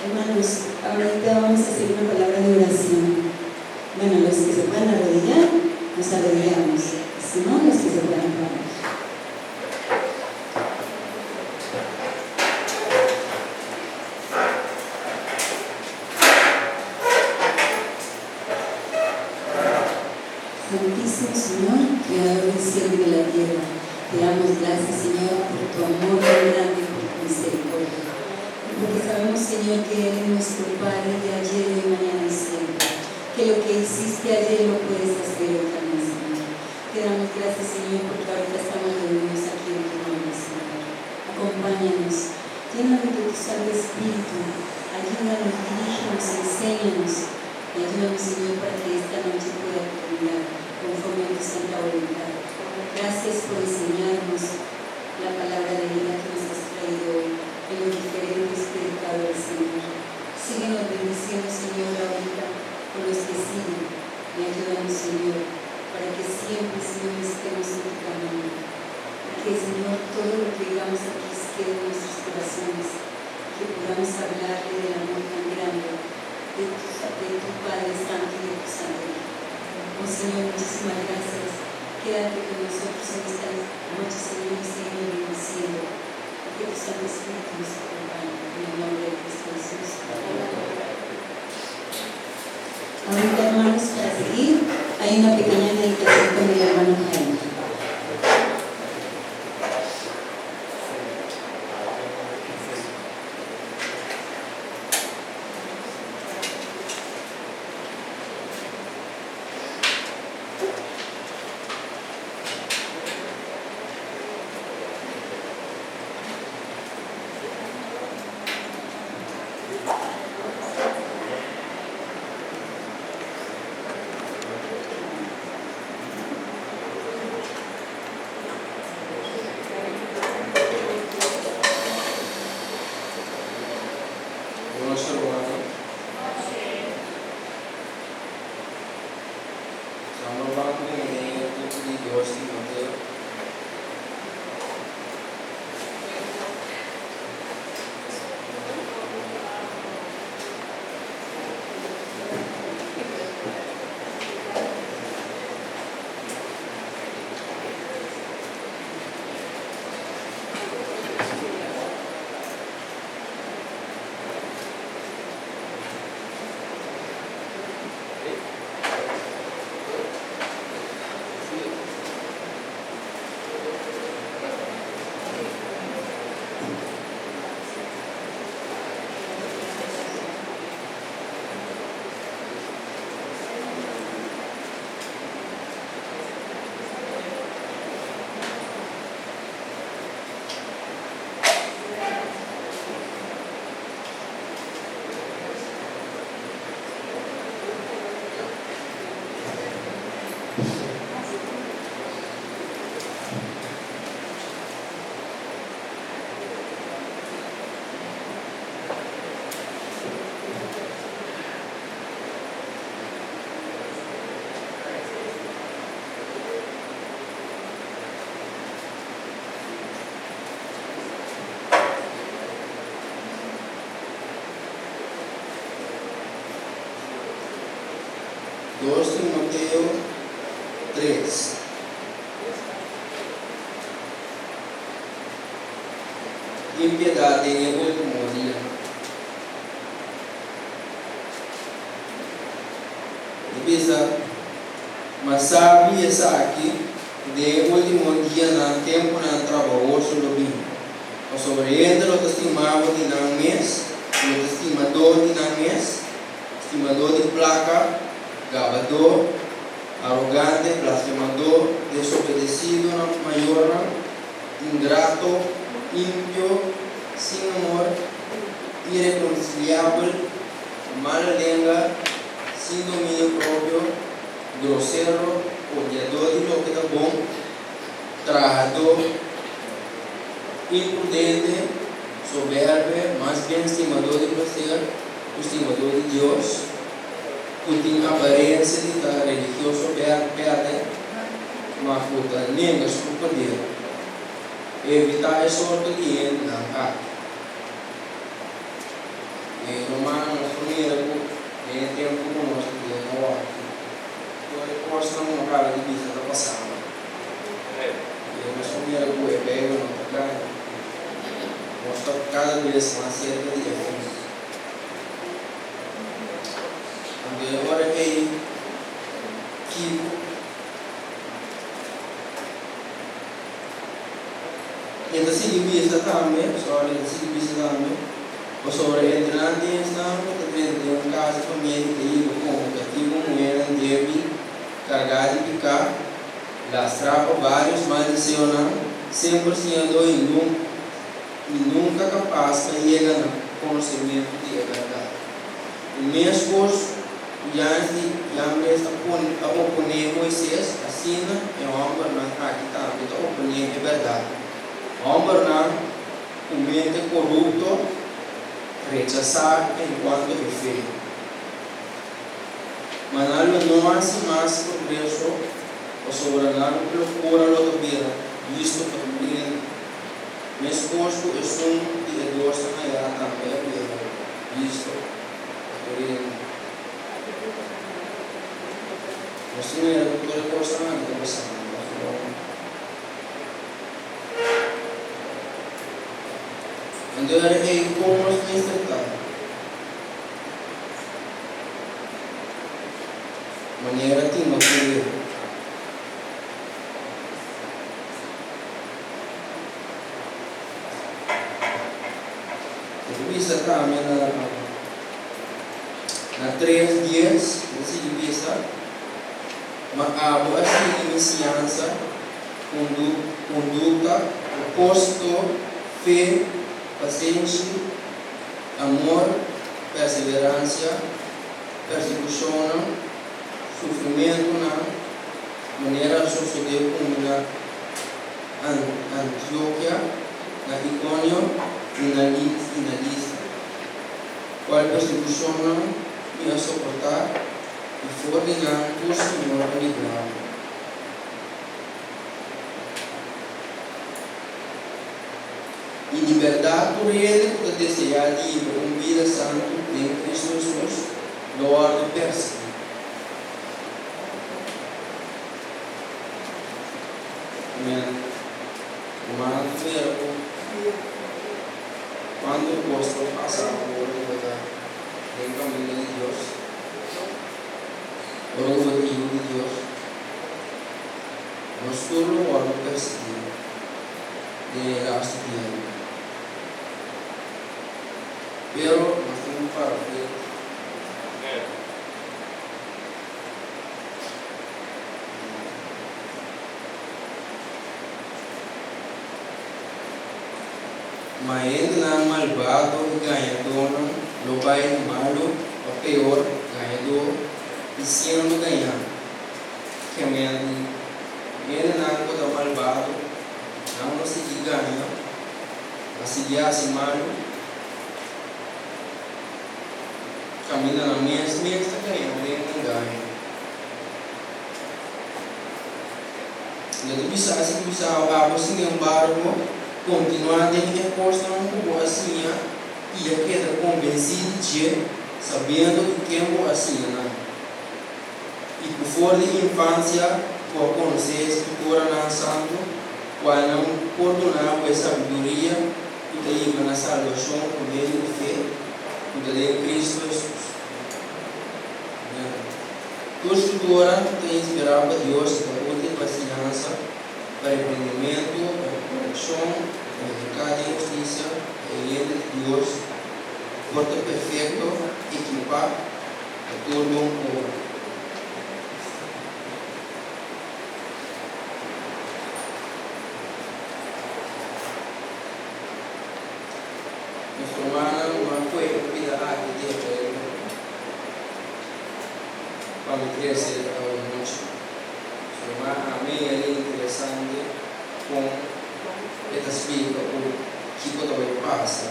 S3: Hermanos, ahorita vamos a hacer una palabra de oración. Bueno, los que se puedan arrodillar, nos arrodillamos. Si no, los que se puedan parar. Santísimo Señor, Creador del cielo y de la tierra, te damos gracias, Señor, por tu amor tan grande y por tu misericordia. Y porque sabemos, Señor, que eres nuestro Padre de ayer, hoy, mañana y siempre. Que lo que hiciste ayer lo puedes hacer hoy también, Señor. Te damos gracias, Señor, porque ahorita estamos reunidos aquí en tu nombre, Señor. Acompáñanos, llénanos de tu Santo Espíritu, ayúdanos, dirígenos, enséñanos y ayúdanos, Señor, para que esta noche pueda terminar conforme a tu santa voluntad. Gracias por enseñarnos la palabra de vida que nos has traído hoy en los diferentes predicadores, Señor. Síguenos bendiciendo, Señor, ahorita con los que siguen y ayúdanos, Señor, para que siempre, Señor, estemos en tu camino. Y que, Señor, todo lo que digamos aquí se quede en nuestros corazones, que podamos hablarle del amor tan grande de tu Padre Santo y de tu Santo Hijo. Oh Señor, muchísimas gracias. Quédate con nosotros en esta noche, Señor, y síguenos bendiciendo. Y que tu Santo Espíritu nos acompañe. En el nombre de Cristo Jesús. Ahorita, hermanos, para seguir, hay una pequeña meditación con el hermano Jaime.
S2: Bon nochi, rumannan. Nos ta bai den buki di 2 Timoteo. 2 Timoteo 3. Impiedat den e último dianan. E bisa, Ma sabi esaki, ku den e último dianan tempunan trabahoso lo bin. Pasobra hende lo ta stima bo di nan mes, lo ta stimadó di nan mes, stimadó di plaka, gabadó, arogante, blasfemadó, desobedesido na mayornan, ingrato, impio, sin amor, irekonsiliabel, mala lenga, sin dominio propio, grosero, odiadó di loke ta bon, trahadó, imprudente, soberbe, mas bien stimadó di plaser ku stimadó di Dios, ku tin aparensia di ta religioso bèrdè, ma ku ta nenga su poder. Evitá e sorto di hendenan aki. E rumannan, nos por mira ku den e tempu ku nos ta den awor aki, tur e kosnan ku no kaba di bisa ta pasando. I nos por mira ku e Beibel no ta gaña. Nos ta kada bes mas serka di e fin. Anto e ora ei, kiko? E ta sigui bisa tambe, sorry, e ta sigui bisa tambe, pasobra entre nan tin esnan ku ta drenta den un kas di famia i ta hiba komo katibu muhénan débil, kargá di piká, lastrá pa vários mal deseonan, semper siñadó i i nunka kapas pa yega na konosementu di e bèrdat. I meskos ku Janes di Jambres a pone a oponé Moises, asina e hòmbernan aki tambe ta oponé e bèrdat. Hòmbernan ku mente korupto rechasá enkuanto e fe. Ma nan lo no hasi mas progreso pasobra nan lokura lo ta bira bisto pa tur hende, meskos ku esun di e dosnan ayá tambe a bira bisto pa tur hende. Nos tin mira ku tur e kosnan aki ta pasando na Roma. Anto era ei kon nos mester ta? Manera Timoteo. E ta bisa tambe na na 3:10, e ta sigui bisa, Ma abo a sigui mi siñansa, kondukta, propósito, fe, pasenshi, amor, perseveransia, persekushonnan, sufrimentunan, manera a sosodé ku mi na Antiokia, na Ikonio i na Listra, kual persekushonnan mi a soportá, i for di nan tur Señor a librá mi. I di bèrdat tur hende ku ta deseá di hiba un bida santu den Kristu Hesus lo wòrdu persiguí. Amèn. Rumannan ta mira ku kuantu kos por pasa ora ku bo ta den kaminda di Dios, ora ku bo ta yu di Dios. Nos tur lo wòrdu persiguí den e lastu dianan. Pero nos tin ku para fuerte. Ma hendenan malbado i gañadónan lo bai di malu pa peor, gañadó i siendo gañá. Kemel di hendenan ku ta malbado, nan lo sigui gaña, a sigui hasi malu, kaminda nan mes mes ta gaña den engaño. Lo ta bisa si ku bisa abo, sin embargo, kontinuá den e kosnan ku bo a siña i a keda konvensí di dje, sabiendo ku ken bo a siña nan. I ku for di infansia bo a konosé e Skrituranan Santu, kualnan por duna bo e sabiduria ku ta hiba na salbashon pa medio di fe ku ta den Kristu Hesus. Amèn. Tur Skritura ta inspirá pa Dios i ta útil pa siñansa, pa reprendimentu, pa korekshon, pa eduká den hustisia, pa e hende di Dios por ta perfekto, ekipá. Pa tur bon obra. Nos rumannan no a koe e pida aki di e Beibel pa mi trese awe nochi. Suma ami a interesante kon e ta splika ku kiko ta bai pasa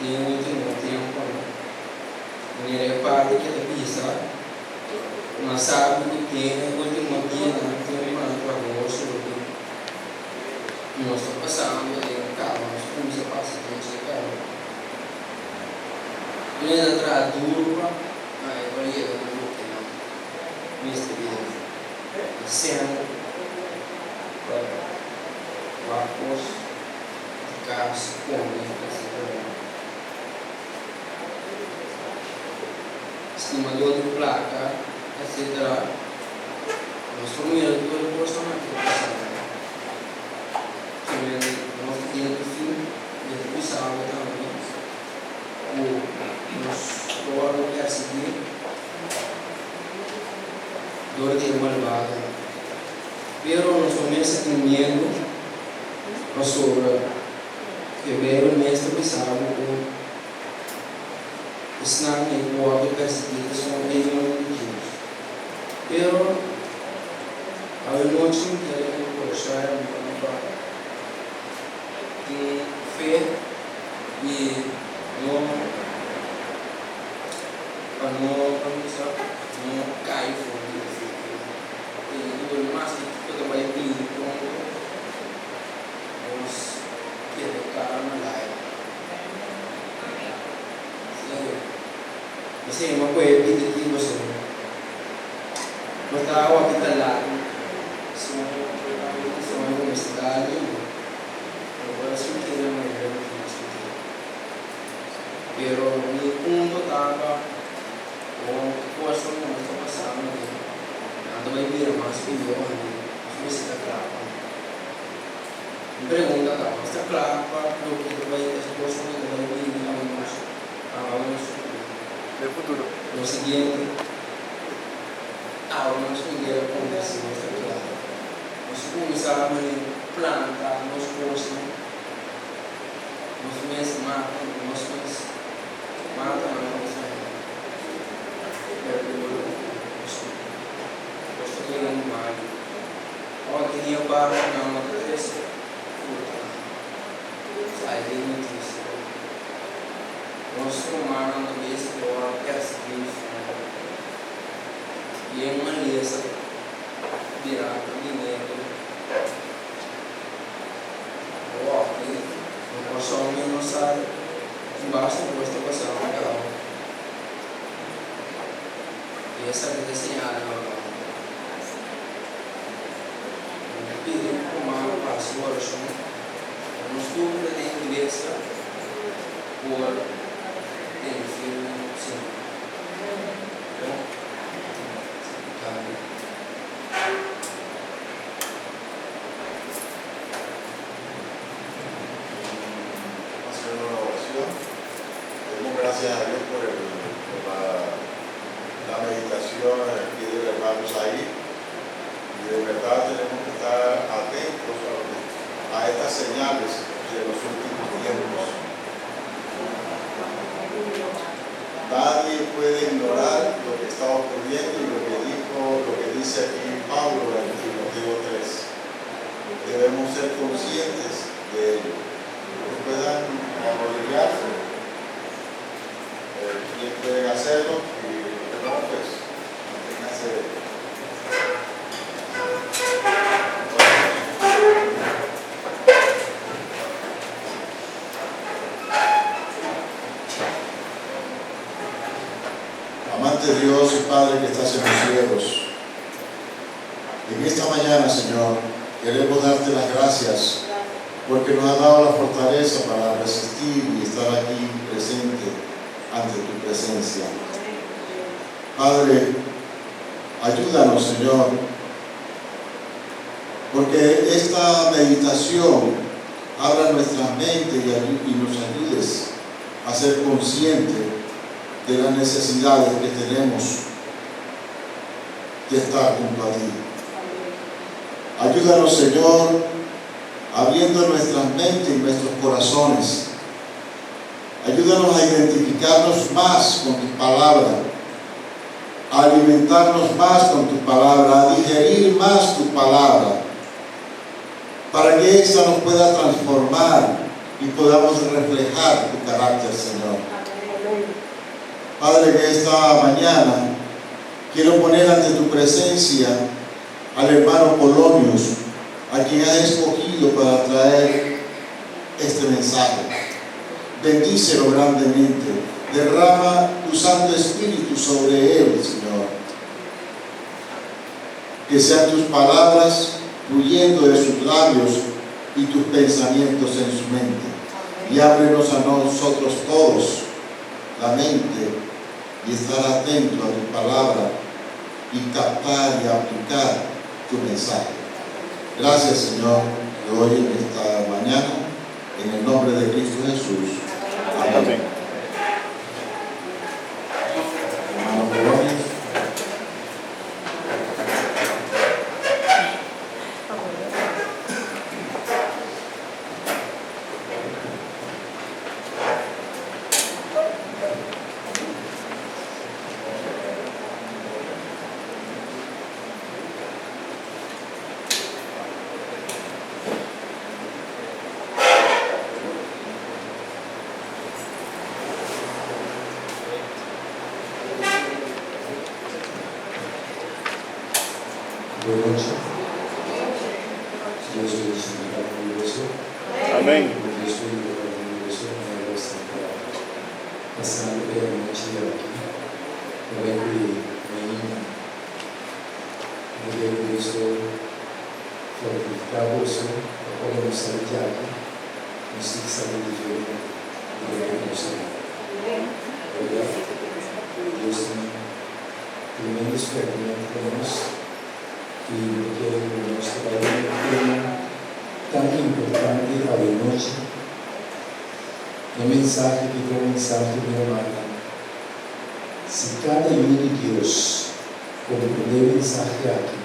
S2: den e ultimo temponan. Manera e parti ke ta bisa, Nan sabi ku den e ultimo dianan tempunan trabahoso lo bin. Nos ta pasando den kaba, nos kuminsá pasa den dje kaba. Tur hende ta traha duru pa nan e por yega na loke nan mester yega. Nan sèn pa wak kos di kas, kome, etsetera. Stimadó di plaka, etsetera. Nos por mira tur e kosnan aki ta pasando. Kimen nos ta den e fin, mi ta bisa bo tambe ku nos lo wòrdu persiguí dor di e malbadonan. Pero nos no mester tin miedu, pasobra e Beibel mes ta bisa bo ku esnan ku wòrdu persiguí ta son e yunan di Dios. Pero awenochi mi kier enkurashá e rumannan pa tin fe i no pa no pa no kai for di e fe. Tene duru maske kiko ta bai bini pronto nos keda kara na laira. Esei ma koe bida ki boso no ta awa ki ta lagu so awe ki soño ku mester dal i no por a surti na manera ku tin a surti. Pero mi punto ta pa kon e kosnan ku nos ta pasando aden nan ta bai bira mas pió anto nos mester ta kla pa nan. Mi pregunta ta, nos ta kla pa loke ta bai e kosnan ku ta bai bini awe nos? Awe nos
S4: Den futuro.
S2: Lo siguiente, awe nos miguel a convenci nos ta kla. Nos cuminsa mane planta nos cosnan, nos mes mata, nos mes mata nan nos berdura nos nos ta mirando malu. Awa tenia barconan no ta trece fruta. Sai den noticia. Nos rumannan ta bes ku ora persiguí Señor. Yen malesa bira biniendo. Awor aki no Kòrsou mi no sa tin basta kos ta pasando kaba. I esaki ta señal normal. Mi ta pidi rumannan pa hasi orashon pa nos tur ku ta den iglesia. Por den firme Señor. Bon? Gaby.
S4: Vamos a hacer una oración. Demos gracias a Dios por, el, por la, la meditación aquí del hermano Said. Y de verdad tenemos que estar atentos a, lo que, a estas señales de los últimos tiempos. Nadie puede ignorar lo que está ocurriendo y lo que dijo, lo que dice aquí Pablo en Timoteo 3. Debemos ser conscientes de ello. Que puedan arrodillarse, eh, quien pueden hacerlo y no, pues manténganse. Amante Dios y Padre que estás en los cielos, en esta mañana, Señor, queremos darte las gracias porque nos has dado la fortaleza para resistir y estar aquí presente ante tu presencia. Padre, ayúdanos, Señor, porque esta meditación abra nuestras mentes y, y nos ayudes a ser conscientes de las necesidades que tenemos de estar junto a ti. Ayúdanos, Señor, abriendo nuestras mentes y nuestros corazones. Ayúdanos a identificarnos más con tu palabra, a alimentarnos más con tu palabra, a digerir más tu palabra, para que esta nos pueda transformar y podamos reflejar tu carácter, Señor. Padre, que esta mañana quiero poner ante tu presencia al hermano Polonius, a quien has escogido para traer este mensaje. Bendícelo grandemente. Derrama tu Santo Espíritu sobre él, Señor. Que sean tus palabras fluyendo de sus labios y tus pensamientos en su mente. Y ábrenos a nosotros todos la mente y estar atento a tu palabra y captar y aplicar tu mensaje. Gracias, Señor, de hoy en esta mañana, en el nombre de Cristo Jesús. Amén. Hermano Polonius.
S5: Bon nochi. Dios bendiciona cada un di boso.
S6: Amén.
S5: Dios bendiga cada un di boso. Mi a gosa pa pasando e anochi aki. Tambe cu mi Mi ke ku Dios lo fortifiká boso pa ora nos sali djaki, nos sigui sali diferente di loke ku nos a bai. Bèrdat? Dios tin tremendo spèrtamentu pa nos i mi ta kere ku nos ta bai den un tema tan importante awenochi. E mensahe ki ta un mensahe mi rumannan, si kada yu di Dios Komprondé e mensahe aki,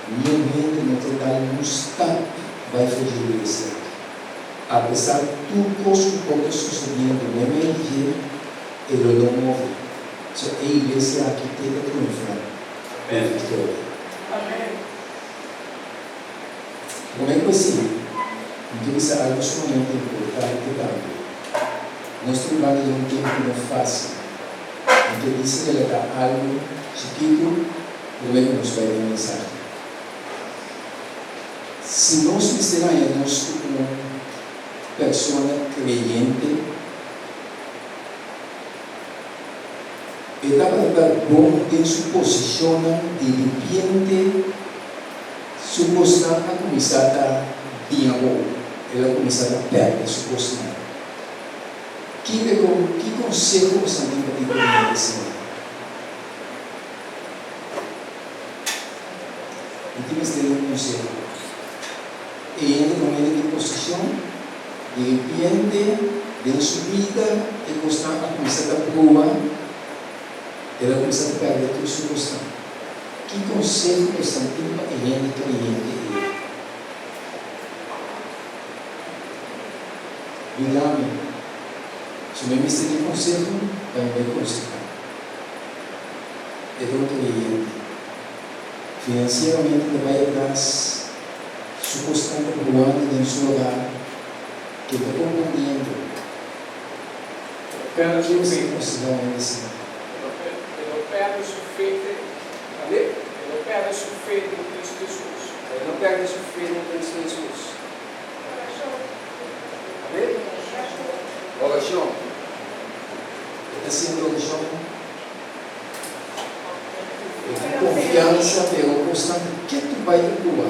S5: Niun hende no ta dal un stap bai for dje iglesia aki. Apesar tur kos ku por ta susediendo meimei di dje, e lo no move. So e iglesia aki te ta triunfá ku viktoria. Promé ku esei, mi ke bisa algu sumamente importante tambe. Nos ta bibando den un tempu no fásil. Mi ke bisa relatá algu chikitu promé ku nos bai den mensahe. Si nos mester haña nos ku un persona kreyente, e tabata ta bon den su posishonnan diripiente su kosnan a kuminsá ta bin abou, el a kuminsá ta pèrdè su kosnan. Ki ki konseho boso tin pa tipo di hende asina? Mi tin mester di un konseho. E hende ta un hende di posishon, di repente den su bida e kosnan a kuminsá ta brua, el a kuminsá ta pèrdè tur su kosnan. Ki konseho boso tin pa e hende kreyente ei? Yuda mi. Si mi mester di konseho, ta mi bai konsehá. E ta un kreyente. Finansieramente ta bai atras, su kosnan ta bruando den su hogar, ke ta komprondiendo. Ki bo ke konsehá un hende asina?
S1: E no perde su fe den Ale? E no perde su fe den Cristo Jesus. E no perde su fe den Cristo Jesus. Amén. Orashon.
S5: E ta sinti orashon e tin konfiansa pero kosnan ta ketu bai ta pruba.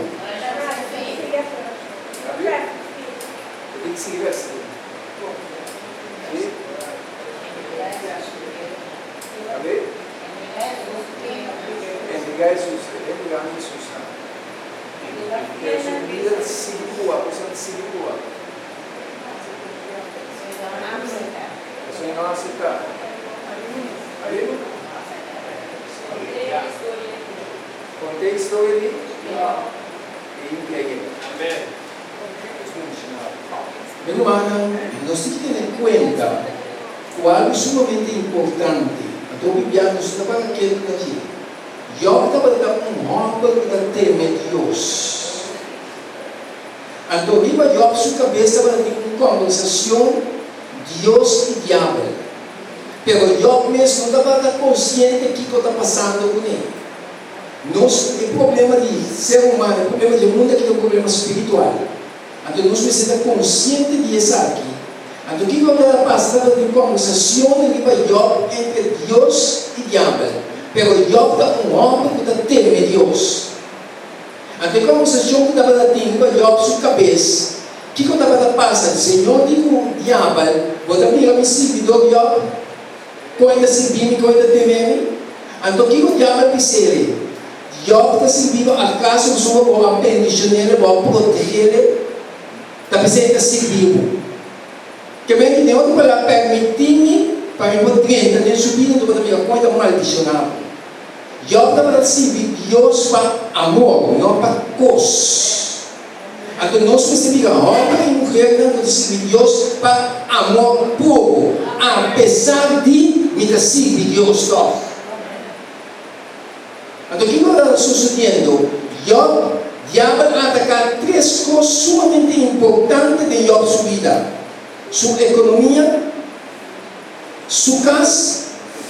S1: Amén. E tin sigui rèsti. Sí. Amén. Entregá Hesus, entregá Hesus. Pero su bida ta sigui bua, cosa ta sigui bua. Pasobra e no a acepta. Amen. Conta e historia di e infiel. Amen.
S5: Mi rumannan, nos tin ki tene kuenta ku algu sumamente importante. Anto hopi bia nos no ta paga kende ta dje. Jòb tabata un hòmber ku ta teme Dios. Anto riba Jòb su kabes tabata tin un kòmbersashon Dios i Diabel. Pero Jòb mes no tabata konsiente kiko ta pasando kuné. Nos, e problema di ser humano, e problema di e mundu aki ta un problema spiritual. Anto nos mester ta konsiente di esaki.
S6: Anto kiko tabata pasa? Tabatin kòmbersashon riba Yòb entre Dios i Diabel. Pero Yòb ta un hòmber ku ta teme Dios. Anto e kòmbersashon ku tabata tin riba Yòb su kabes, kiko tabata pasa? Señor di ku Diabel, Bo ta mira mi sirbidor Yòb? Kon e ta sirbi mi, kon e ta teme mi? Anto kiko Diabel bis'é? Yòb ta sirbi bo akaso pasobra bo a bendishon'é, bo a proteg'é? Ta p'esei ta sirbi bo. Ke men di den otro palabra, permití mi pa mi por drenta den su bida, anto bo ta mira kon e ta maldishoná bo. Jòb tabata sirbi Dios pa amor, no pa kos. Anto nos mester bira hòmber i muhernan ku ta sirbi Dios pa amor puru, apesar di mi ta sirbi Dios tòg. Anto kiko ta susediendo? Yòb, Diabel a ataká tres kos sumamente importante den Yòb su bida, su ekonomia, su kas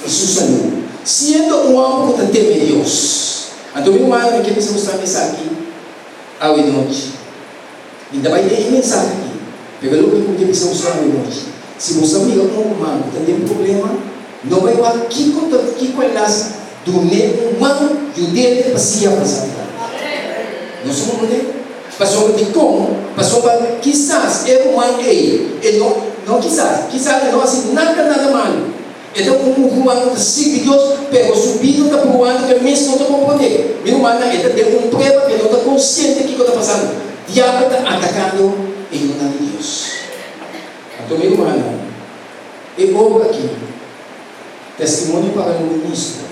S6: i su salú. Siendo un hòmber ku ta teme Dios. Anto mi rumannan, mi ke bisa boso tambe esaki awe nochi. Mi ta bai den e mensahe aki, pero loke ku mi ke bisa boso awe nochi, si boso a mira un ruman ku ta den problema, no bai wak kiko ta kiko el hasi, dun'é un man, yud'é pa sigui avansá dilanti. Nos a komprendé? Pasobra dikon? Pasobra kisas e ruman ei, e no, no kisas, kisas e no hasi nada nada malu. E ta un ruman ku ta sirbi Dios, pero su bida ta probando ku e mes no ta komprondé. Mi rumannan, e ta den un prueba ku e no ta konsiente kiko ta pasando. Diabel ta atakando e yunan di Dios. Anto mi rumannan, e obra aki, Testimonio para lo Ministro,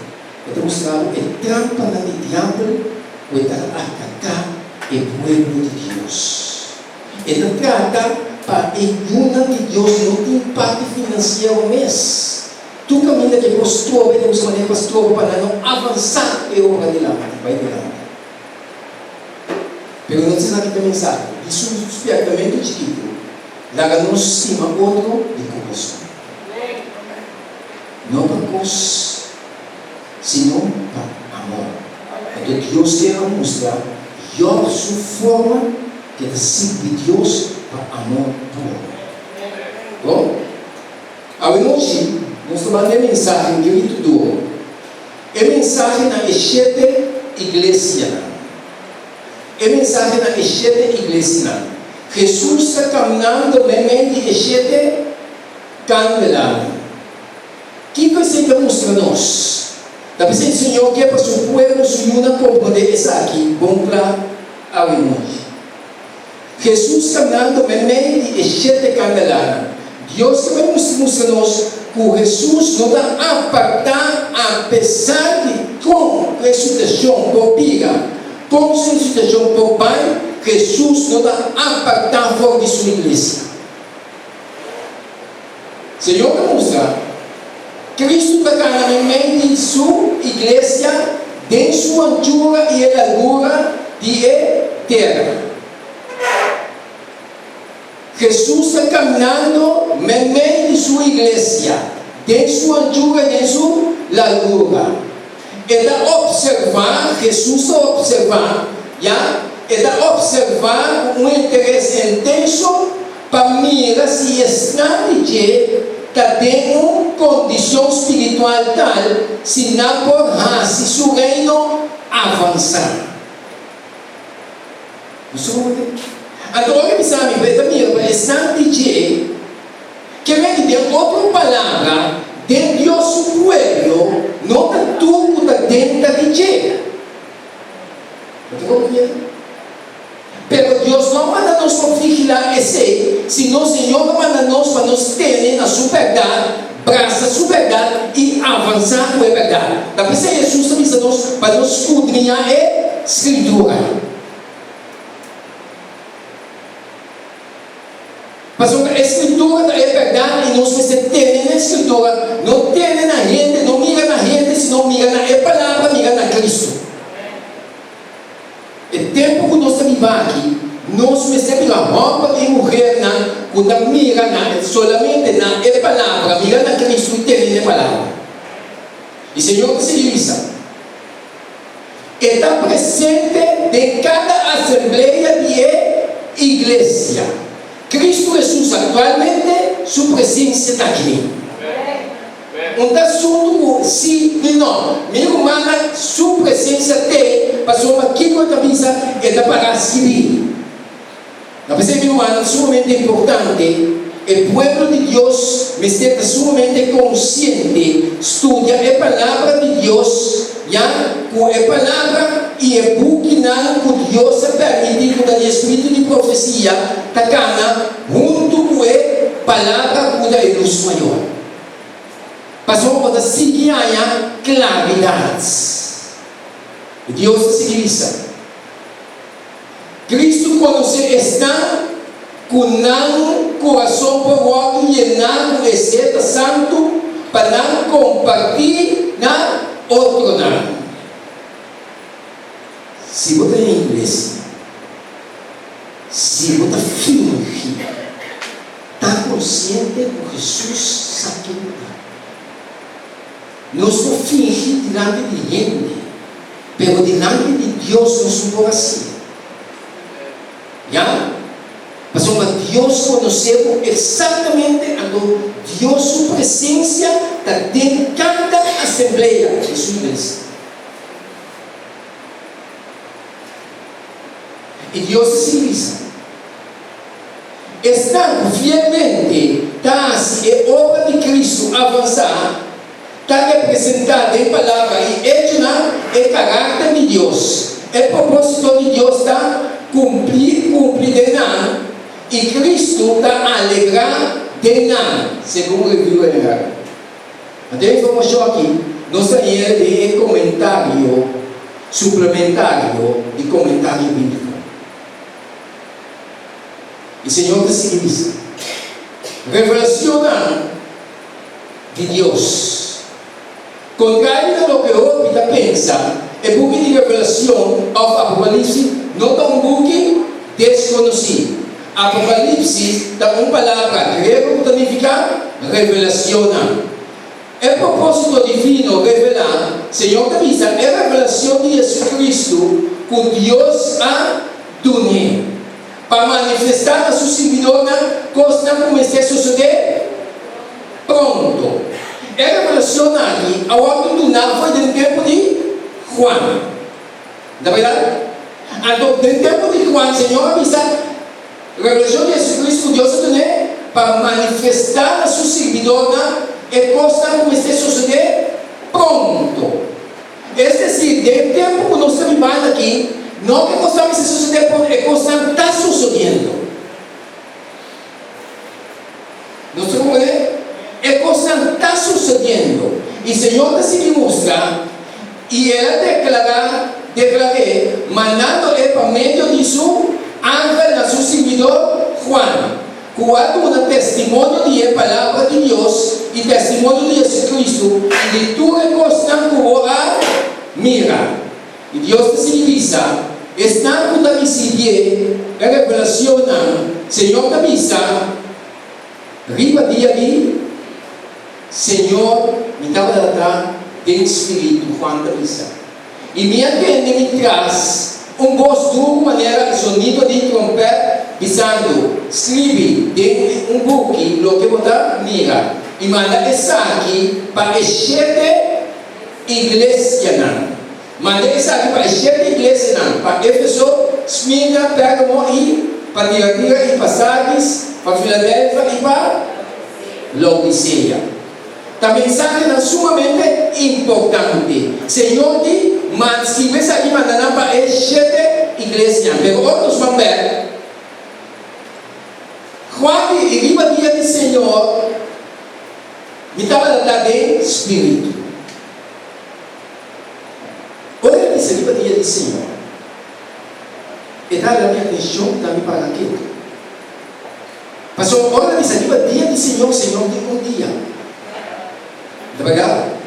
S6: e ta mustra bo e trampanan di diabel ku e ta ataká e pueblo di Dios. E ta trata pa e yunan di Dios no tin parti finansiero mes. Tur kaminda ke por stroba e ta buska manera pa stroba pa nan no avansá e obra dilanti, bai dilanti. Pero no ta esaki ta mensahe di su spièrtamentu chikitu, laga nos stima otro di kurason. No pa kos, sino pa amor. Anto Dios kier a mustra Jòb su forma ke ta sirbi Dios pa amor puro. Bon, awenochi nos ta manda e mensahe gritu duro, e mensahe na e shete iglesianan. E mensahe na e shete iglesianan. Hesus ta kamnando meimei di e shete kandelanan. Kiko esei ta mustra nos? Ta p'esei Señor ke pa su pueblo, su yunan komprondé esaki bon kla awe nochi. Hesus kanando meimei di e shete kandelanan. Dios ta bai mustra nos ku Hesus no ta apartá apesar di kon ku e situashon por bira, kon su situashon por bai, Hesus no ta apartá for di su iglesia. Señor ta mustra, Cristo ta cana meimei di Su Iglesia den Su anchura i e largura di e tera. Jesus ta caminando meimei di Su Iglesia den Su anchura i den Su largura. E ta observa, Jesus ta observa, ya, E ta observa cu un interes intenso pa mira si esnan di dje ta den un kondishon spiritual tal si nan por hasi su Reino avansá. Nos ta komprendé? Anto ora e bisa mi ku e ta mira pa esnan di dje, ke men di den otro palabra, den Dios su pueblo no ta tur ku ta den ta di dje. Bo ta komprendé? Pero Dios no a manda nos pa vigilá esei, sino Señor a manda nos pa nos tene na Su bèrdat, brasa Su bèrdat i avansá ku e bèrdat. Ta p'esei Hesus ta bisa nos pa nos skudriñá e Skritura. Pasobra e Skritura ta e bèrdat i nos mester tene na e Skritura, no tene na hende, no mira na hende, sino mira na e Palabra, mira na Kristu. E tempu ku nos ta biba aki, nos mester bira hòmber i muhernan ku ta mira na solamente na e Palabra, mira na Kristu i tene na e Palabra. I Señor ta sigui bisa, E ta presente den kada asamblea di e iglesia. Kristu Hesus aktualmente. Su presensia ta aki. Un ta asuntu ku si ni no. Mi rumannan, Su presensia t'ei pasobra kiko e ta bisa e ta para skibí. Ta p'esei mi rumannan sumamente importante, e pueblo di Dios mester ta sumamente konsiente, studia e Palabra di Dios, ya ku e Palabra i e bukinan ku Dios a permití ku ta di e spiritu di profesia ta kana huntu ku e Palabra ku ta e lus mayor. Pasobra bo ta sigui haña klaridat. I Dios ta sigui bisa. Cristo conoce esnan cu nan curason por wordo yená cu e Zeta Santu pa nan compartí na otronan. Si bo ta den iglesia, si bo ta fingi ta consciente cu Jesus sa ken bo ta. Nos por fingi dilanti di hende, pero dilanti di Dios nos no por hasié. Ya? Pasobra Dios konosé bo eksaktamente, anto Dios su presensia ta den kada asamblea di su iglesia. I Dios ta sigui bisa, Esnan ku fielmente ta hasi e obra di Kristu avansá, ta representá den palabra i echonan e karakter di Dios. E propósito di Dios ta kumplí kumpli den nan, i Kristu ta alegrá den nan, segun Review and Herald. Anto e informashon aki nos ta hañ'é den e komentario suplementario di Komentario Bíbliko. I Señor ta sigui bisa, Revelacionnan di Dios. Contrario na loke hopi ta pensa, e buki di Revelacion of Apocalipsis no ta un buki desconoci. Apocalipsis ta un palabra griego cu ta nifica revelacionnan. E propósito divino revelá, Señor ta bisa, e revelacion di Jesucristo cu Dios a dun'é, pa manifestá na su sirbidornan kosnan ku mester sosodé pronto. E revelashon aki a wòrdu duná for den tempu di Juan. Ta bèrdat? Anto, den tempu di Juan, Señor a bisa, Revelashon di Jesucristo ku Dios a dun'é pa manifestá na su sirbidornan e kosnan ku mester sosodé pronto. Es desir, den e tempu ku nos ta bibando aki, no ku e kosnan mester sosodé pronto, e kosnan ta sosodiendo. Nos ta komprendé? E kosnan ta sosodiendo. I Señor ta sigui mustra, i El a deklará, deklar'é, mandando e pa medio di Su angel na Su sirbidor Juan. Ku a duna testimonio di e Palabra di Dios i testimonio di Jesucristo i di tur e kosnan ku bo a mira. I Dios ta sigui bisa, Esnan ku ta risibié e revelacionnan, Señor ta bisa, Riba dia di Señor mi tabata ta den spiritu, Juan ta bisa. I mi a tende mi tras un bos duru manera e sonido di trompèt, bisando, Scribi den un buki loke bo ta mira, i manda esaki pa e shete iglesianan. Manda esaki pa e shete iglesianan, pa Efeso, Smirna, Pérgamo i pa Tiatira i pa Sardis, pa Filadelfia i pa Laodisea. Ta mensahenan sumamente importante. Señor di, Man skibi esaki manda nan pa e shete iglesianan. Pero ora nos ban bek, Juan di, I riba dia di Señor mi tabata ta den Spiritu. Ora el a bisa riba dia di Señor, e ta hala mi atencion ta mi para ketu. Pasobra ora ta bisa riba dia di Señor, Señor tin un dia. Ta berdad?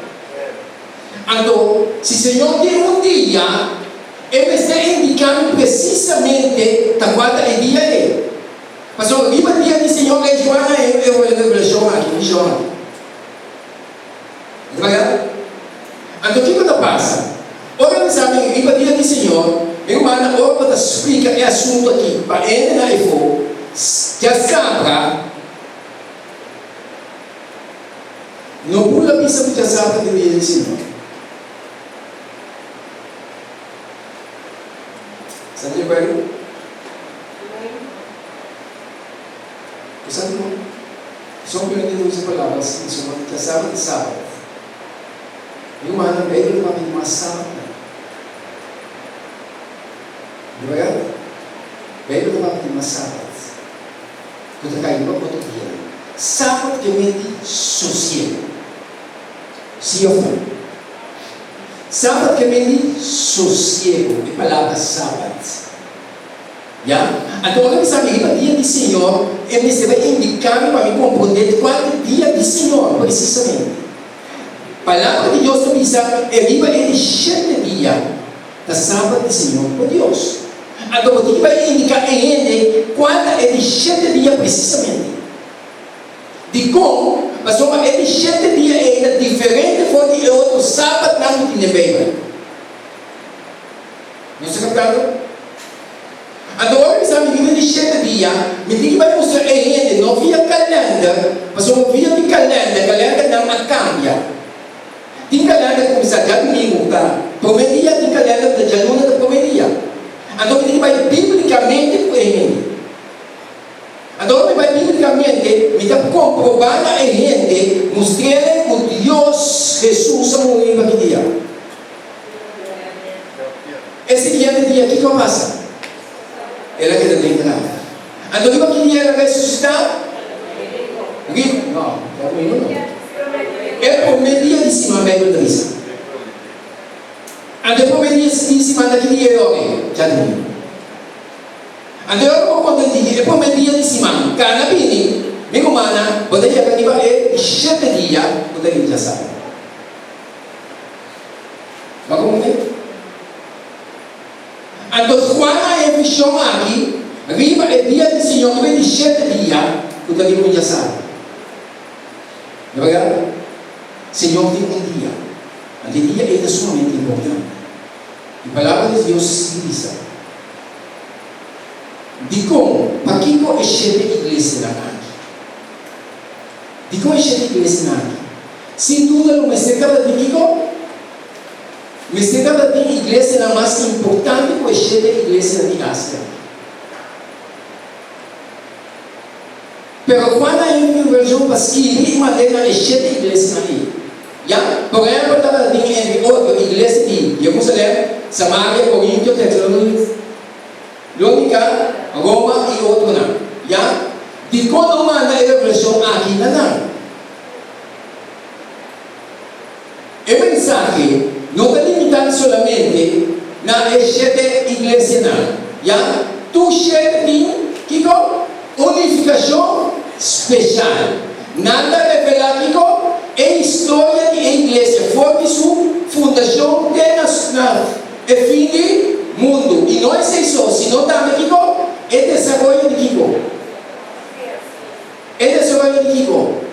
S6: Anto, si Señor tin un dia, e mester indica mi precisamente ta cua ta e dia ei. Pasobra riba dia di Señor e Juan a e revelacion aki, vision aki. Ta berdad? Anto kiko ta pasa? Ora mi sa mi riba dia di Señor, mi rumannan ora bo ta splika e asuntu aki pa hende na efo, dja sabra. No bula bisa ku djasabra ta dia di Señor. Sa di akuerdo? Bo sa dikon? Pasobra ku hende ta usa palabra asina, pasobra djasabra ta sabat. Mi rumannan, Beibel ta papia di mas sabatnan. Di bèrdat, Beibel ta papia di mas sabat ku ta kai riba otro dianan. Sabat ke menti sosiegu. Sí òf no? Sabat ke menti sosiegu, e palabra sabat. Ya? Anto ora mi sa mi riba dia di Señor, e mester bai indiká mi pa mi komprondé kua ta dia di Señor presisamente. Palabra di Dios ta bisa, E riba e di shete dia ta Sabat di Señor bo Dios. Anto bo tin ki bai indiká e hende kua ta e di shete dia presisamente. Dikon? Pasobra e di shete dia ei ta diferente for di e otro Sabatnan ku tin den Beibel. Nos ta kaptando? Anto ora mi sa mi riba di shete dia, mi tin ki bai mustra e hende, no via kalender, pasobra via di kalender, kalendernan a kambia. Tin kalender ku kuminsá djadumingu ku ta promé dia, tin kalender ku ta djaluna ta promé dia. Anto mi tin ki bai bíblikamente ku e hende. Anto ora mi bai bíblikamente, mi ta komprobá na e hende, mustr'é ku Dios, Hesus a muri riba ki dia. E siguiente dia kiko a pasa? El a keda den graf. Anto riba ki dia el a resusitá? Riba, no, djadumingu no. E promé dia di siman Beibel ta bisa. Anto e promé dia di siman ta ki dia e ora ei? Djadumingu. Anto e ora ku bo konta di e promé dia di siman kana bini, mi rumannan, bo ta yega riba e di shete dia ku ta riba djasabra. Bo a komprendé? Anto Juan a haña e vishon aki riba e dia di Señor, riba e di shete dia, ku ta riba un djasabra. Di bèrdat, Señor tin un dia, anto e dia ei ta sumamente importante. E Palabra di Dios sigui bisa, Dikon? Pakiko e shete iglesianan aki? Dikon e shete iglesianan aki? Sin duda lo mester tabata tin kiko? Mester tabata tin iglesianan mas importante ku e shete iglesianan di Asia. Pero Juan a yega un vershon pa skibi i mand'é na e shete iglesianan ei. Ya, por ehèmpel tabata tin entre otro iglesia di Jerusalèm, Samaria, Korintio, Tesalónika, Roma i otronan. Ya, dikon no manda e revelashon aki na nan? E mensahe no ta limitá solamente na e shete iglesianan. Ya, tur shete tin, kiko? Un nifikashon speshal. Nan ta revelá kiko? E historia di e iglesia for di su fundashon te na na e fin di mundu. I no esei so, sino tambe kiko? E desaroyo di kiko? E desaroyo di kiko?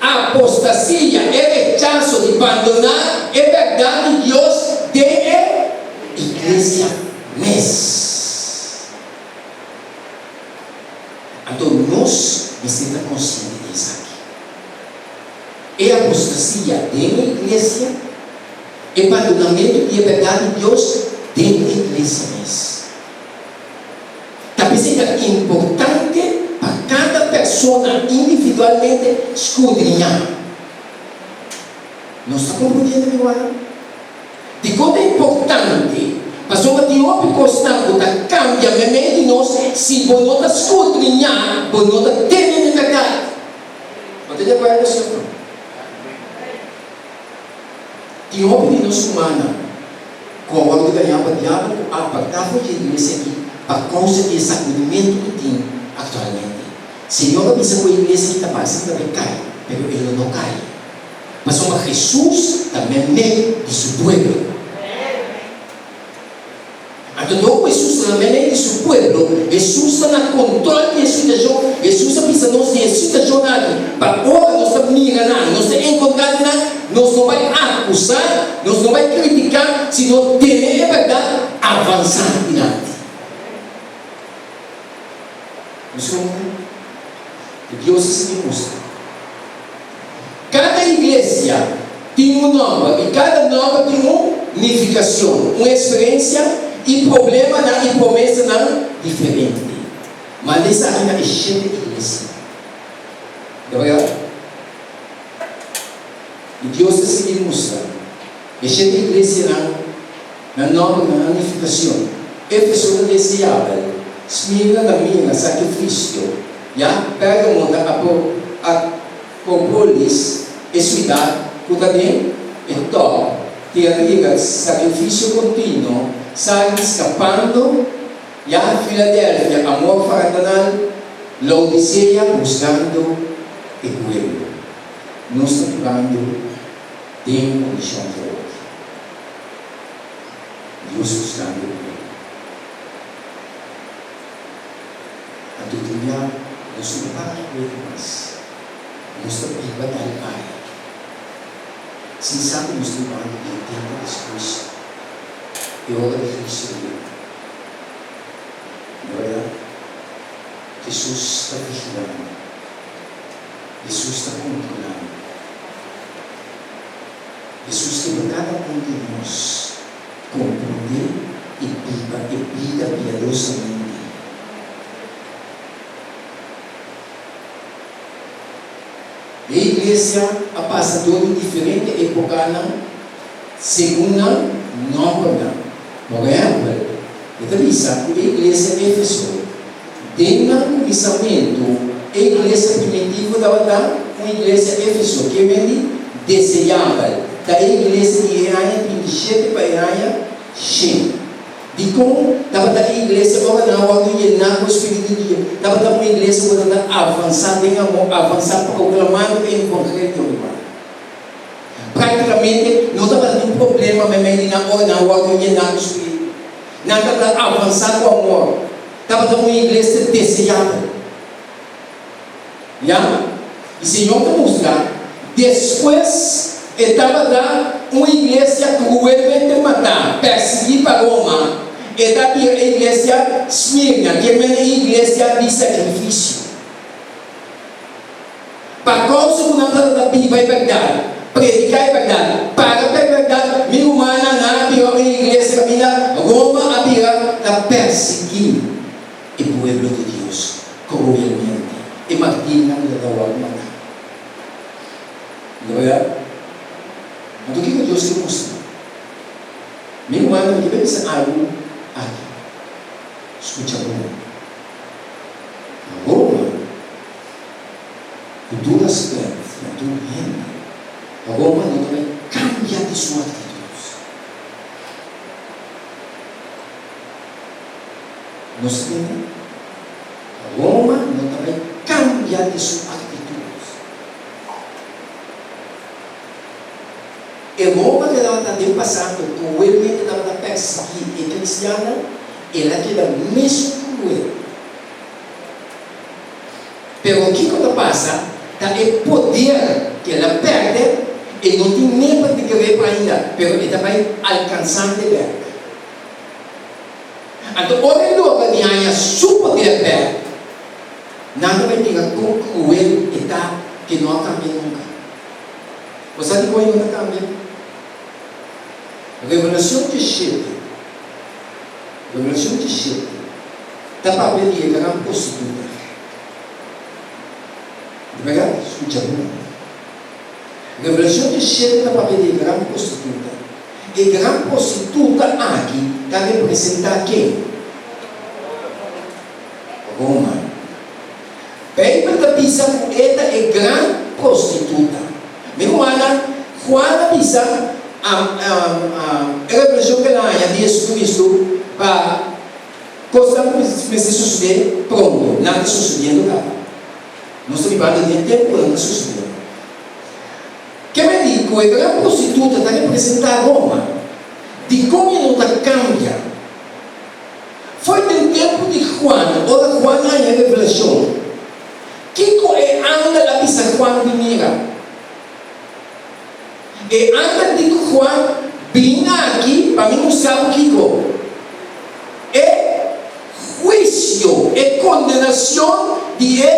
S6: Apostasia, e rechaso di bandoná e bèrdat di Dios den e iglesia mes. Anto nos mester ta konsiente di esaki. E apostasia den e iglesia, e bandonamentu di e bèrdat di Dios den e iglesia mes. Ta p'esei ta importante pa kada persona individualmente skudriñá. Nos ta komprondiendo mi rumannan? Dikon ta importante? Pasobra tin hopi kosnan ku ta kambia meimei di nos si bo no ta skudriñá, bo no ta tene den bèrdat. Bo ta di akuerdo, sí òf no? Tin hopi di nos rumannan ku a wòrdu gañá pa diabel ku a apartá for di e iglesia aki pa kousa di e sakudimentu ku tin aktualmente. Señor a bisa ku e iglesia aki ta parse ku ta bai kai, pero e lo no kai, pasobra Hesus ta meimei di su pueblo. Anto dor ku Hesus ta na meimei di su pueblo, Hesus ta na kontròl di e situashon. Hesus a bisa nos di e situashon aki, pa ora nos ta mira nan, nos ta enkontrá di nan, nos no bai akusá, nos no bai kritiká, sino tene e bèrdat, avansá dilanti. Nos komo ku Dios a sigui mustra. Kada iglesia tin un nòmber i kada nòmber tin un nifikashon, un eksperensia i problemanan i promesanan diferente. Manda esaki na e shete iglesia. Ta bèrdat? I Dios ta sigui mustra e shete iglesianan nan nòmber i nan nifikashon. Efeso ta deseabel, Smirna ta mira sakrifisio, ya Pérgamo ta Acropolis, e siudat ku ta den e tòp, Tiatira sakrifisio kontinuo, Sardis skapando, ya Filadelfia amor fraternal, Laodisea husgando e pueblo. Nos ta bibando den kondishon di awoki. Dios husgando e pueblo. Anto tin bia nos no ta para kuenta mas. Nos ta biba dal bai. Sin sa ku nos ta bibando den tempu despues e ora di huisio di Yehova. Na bèrdat, Hesus ta vigilando. Hesus ta kontrolando. Hesus ke pa kada un di nos komprondé i biba e bida piadosamente. E iglesia a pasa dor di diferente epokanan segun nan nòmbernan. Por ehèmpel, e ta bisa ku e iglesia Éfeso Den nan kuminsamentu, e iglesia primitivo tabata un iglesia Efeso, ke men di deseabel. Ta e iglesia di e aña 37 pa e aña 100. Dikon tabata e iglesia ora nan a wòrdu yená ku e spiritu di Dios? Tabata un iglesia ku tabata avansá den amor, avansá proklamando e evangelio, ruman. Práktikamente no tabata tin problema meimei di nan ora nan a wòrdu yená ku spiritu. Nan tabata avansá ku amor. Tabata un iglesia deseabel. Ya, i Señor ta mustra, despues e tabata un iglesia kruelmente matá, persiguí pa Roma, e ta bira e iglesia Smirna, ke men e iglesia di sakrifisio. Pa kousa ku nan tabata biba e bèrdat, prediká e bèrdat, para pa e bèrdat, mi rumannan, nan a bira un iglesia kaminda Roma a bira ta persiguí e pueblo di Dios kruelmente. E martirnan ku ta wòrdu matá. No ta bèrdat? Anto kiko Dios ke mustra? Mi rumannan, mi ke bisa algu aki. Skucha bon. Roma. Ku tur rèspèt na tur hende, Roma no ta bai kambia di su aktitut. Nos ta tende? Roma no ta bai kambia di su aktitut. E Roma ku tabata den pasado kruelmente tabata pèrsiguí e kristiannan, el a keda mesun kruel. Pero kiko ta pasa ta e poder ku el a pèrdè, e no tin nepa di grepa ainda, pero e ta bai alkansante bèk. Anto ora e logra di haña su poder bèk, nan ta bai mira kon kruel e ta ku e no a kambia nunka. Bo sa dikon e no ta kambia? Revelashon 17, Revelashon 17. Ta papia di e gran prostituta. Di bèrdat, skucha bon. Revelashon 17 ta papia di e gran prostituta. E gran prostituta aki ta representá ken? Roma. Beibel ta bisa ku e ta e gran prostituta. Mi rumannan, Juan a bisa e revelashon ku el a haña di Jesucristo pa. Kosnan ku mester sosodé pronto, nan ta sosodiendo kaba. Nos ta bibando den e tempu ku nan ta sosodiendo. Ke men di ku e gran prostituta ta representá Roma? Dikon e no ta kambia? Fo'i den tempu di Juan, ora Juan a haña revelashon, kiko e angel a bisa Juan di mira? E angel di ku Juan, Bin aki pa mi mustra bo kiko e huisio, e kondenashon di e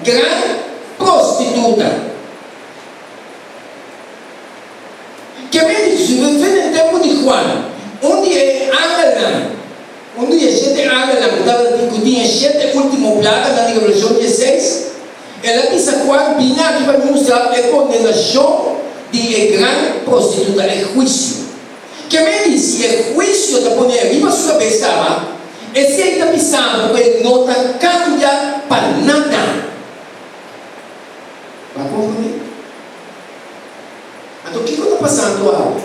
S6: gran prostituta. Ke men di, den tempu di Juan, un di e angelnan, Un di e shete angelnan ku tabata tin ku tin e shete último plaganan di Revelashon dieseis, el a bisa Juan, Bini aki pa mi mustra bo e kondenashon di e gran prostituta, e huisio. Ke men di, si e huisio ta pone riba su kabes kaba, esei ta bisa bo ku e no ta kambia pa nada. Bo a komprondé? Anto kiko ta pasando awe?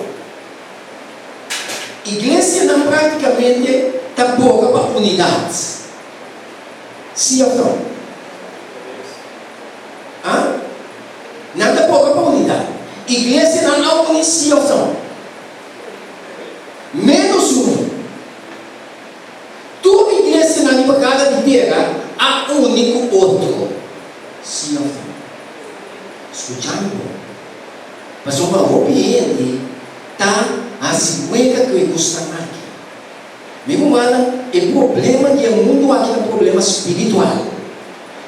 S6: Iglesianan práktikamente ta boga pa unidat. Sí òf no? A? Nan ta boga pa unidat. Iglesianan a uni, sí òf no? Ménos unu. Tur iglesianan riba kada di tera a uni ku otro, sí òf no? Skucha mi bon. Pasobra hopi hende ta hasi wega ku e kosnan aki. Mi rumannan, e problema di e mundu aki ta problema spiritual.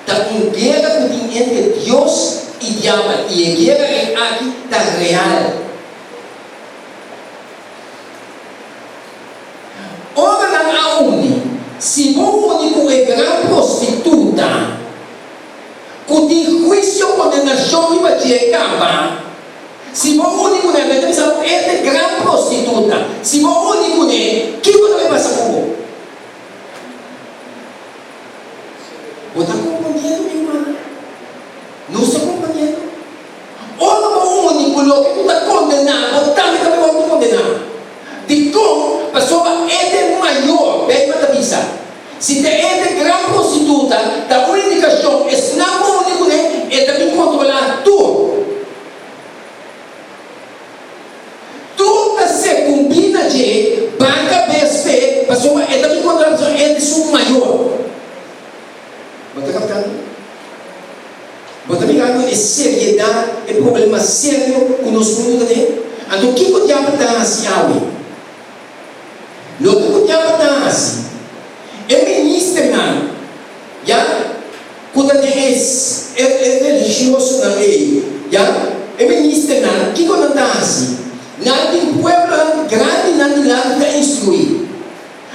S6: Ta un guera ku tin entre Dios i diabel, i e guera ei aki ta real. Ora nan a uni, si bo uni ku e gran prostituta, ku tin huisio kondenashon riba dje kaba, si bo uni kuné, mi ta bisa bo e ta e gran prostituta, si bo uni kuné, kiko ta bai pasa ku bo? Bo ta komprondiendo, mi rumannan? Nos ta komprondiendo? Ora bo uni ku loke ku ta kondená, bo tambe ta bai wòrdu kondená. Dikon? Pasobra e ta e mayor, Beibel ta bisa. Si ta e ta gran prostituta, ta un indikashon esnan ku uni kuné, e ta bin kontrolá tur. Tur ta sekumbí na dje, ban kabes p'e, pasobra e ta bin kontrolá pasobra e ta esun mayor. Bo ta kaptando? Bo ta mirando e seriedat, e problema serio ku nos mundu ta den? Anto kiko diabel ta hasi awe? Loke ku diabel ta hasi, e ministernan, ya, ku ta den e e religiosonan ei, ya, e ministernan, kiko nan ta hasi? Nan tin pueblonan grandinan dilanti ta instruí.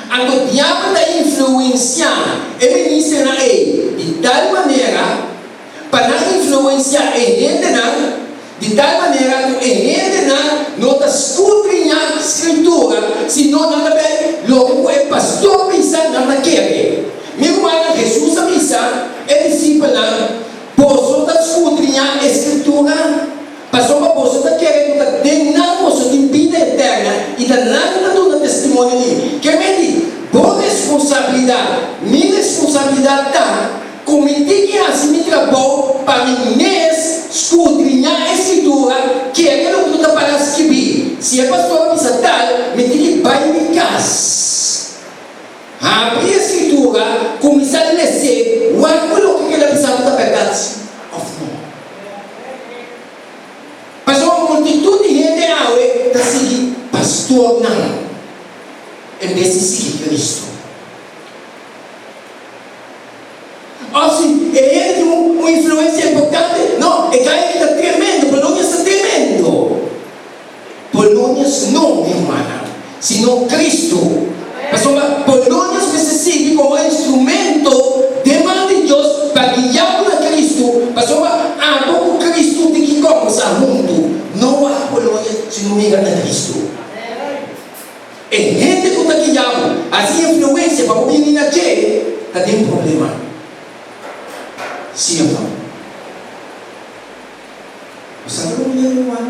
S6: Anto diabel ta influensiá e ministernan ei di tal manera pa nan influensiá e hendenan di tal manera ku e hendenan no ta skudriñá Skritura, sino nan ta bai loke ku e pastor bisa nan ta kere. Mi rumannan, Hesus a bisa e disipelnan, Boso ta skudriñá e Skritura, pasobra boso ta kere ku ta den nan boso tin bida eterna, i ta nan ta duna testimonio di mi. Ke menti, bo responsabilidat, mi responsabilidat ta Ku mi tin ki hasi mi trabou pa mi mes skudriñá e Skritura, kere loke ku ta pará skibí. Si e pastor a bisa tal, mi tin ki bai mi kas, habri e Skritura, kuminsá les'é, wak ku loke ku el a bisa ta bèrdat òf no. Pasobra multitut di hende awe ta sigui pastornan en bes di sigui Kristu. Òf si e hende tin un influensia importante? No, e kai aki ta tremendo, Polonius ta tremendo. Polonius no, mi rumannan, sino Cristo. Pasobra Polonius mester sirbi komo instrumento den man di Dios pa guia bo na Cristo, pasobra abo ku Cristo tin ki kòmbersá huntu. No wak Polonius, sino mira na Cristo. E hende ku ta guia bo hasi influensia pa bo bini na dje ta den problema. Sí òf no? Bo sa kiko mi ta ruman?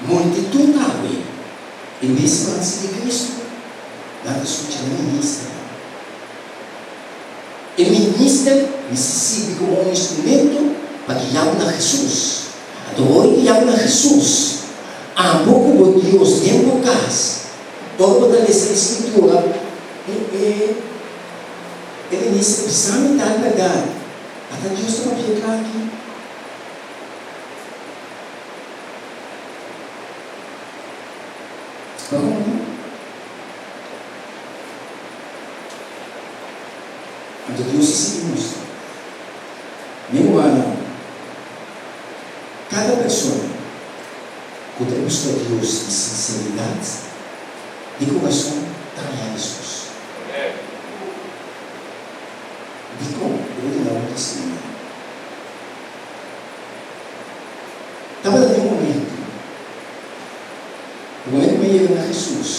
S6: Multitut awe, en bes di nan sigui Kristu, nan ta skucha nan ministernan. E minister mester sirbi komo un instrumento pa guia bo na Hesus. Anto ora i guia bo na Hesus, abo ku bo Dios den bo kas, ora bo ta lesa e Skritura, e e e minister bisa mi tal bèrdat, ata Dios ta papia kla aki. Bo a komprendé? Anto Dios a sigui mustra, Mi rumannan, kada persona. ku ta buska Dios di sinseridat di kurason ta haña Hesus. Dikon lo bo duna un testimonio? Tabata tin un momentu, promé ku mi a yega na Hesus,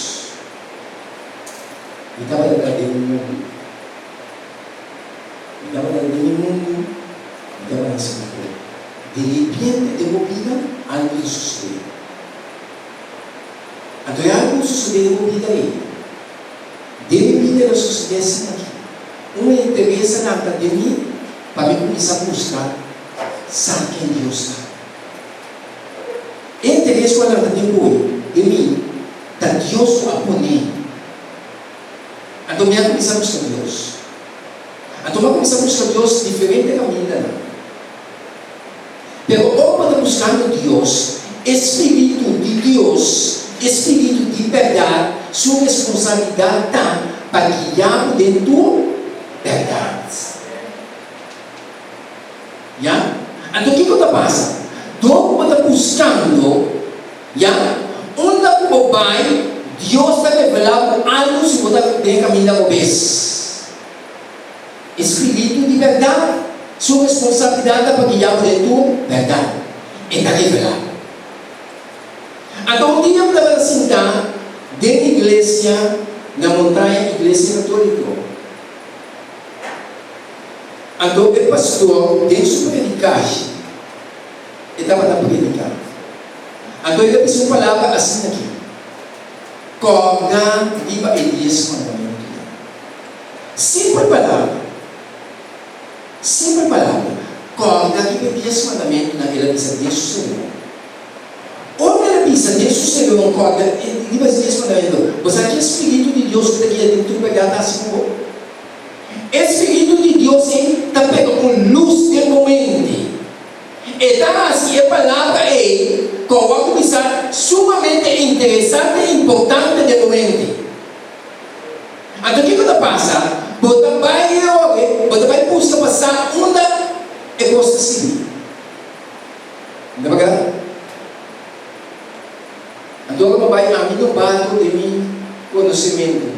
S6: mi tabata ta den un mundu. Mi tabata den e mundu, mi tabata hasi mihó. Di ripiente den bo bida algu ta sosodé. Anto e algu ku sosodé den bo bida ei, den mi bida el a sosodé asina aki, un interes a lanta den mi pa mi kuminsá buska sa ken Dios ta. E interes ku a lanta den bo, den mi, ta Dios ku a pon'é. Anto mi a kuminsá buska Dios. Anto mi a kuminsá buska Dios diferente kamindanan. Pero ora bo ta buskando Dios, e spiritu di Dios, e spiritu di bèrdat, su responsabilidat ta pa guia bo den tur bèrdat. Ya? Anto kiko ta pasa? Dor ku bo ta buskando, ya, unda ku bo bai, Dios ta revelá bo algu si bo ta den e kaminda robes. E spiritu di bèrdat, su responsabilidat ta pa guia bo den tur bèrdat. E ta revelá bo. Anto un dia mi tabata sintá den iglesia na Montaña Iglesia Katóliko. Anto e pastor den su predikashi e tabata prediká. Anto el a bisa un palabra asina aki, Kòrda riba e dies mandamentunan. Simpel palabra. Simpel palabra. Kòrda riba e dies mandamentunan, el a bisa den su sermon. Ora el a bisa den su sermon kòrda riba e dies mandamentu, bo sa ki e spiritu di Dios ku ta guia den tur bèrdat ta hasi ku bo? E spiritu di Dios ei ta pega un lus den bo mente. E ta hasi e palabra ei ku awor kuminsá sumamente interesante i importante den bo mente. Anto kiko ta pasa? Bo ta bai e ora, bo ta bai buska pa sa unda e kos ta sigui. Mi ta paga? Anto ora bo bai ami no bato den mi konosementu.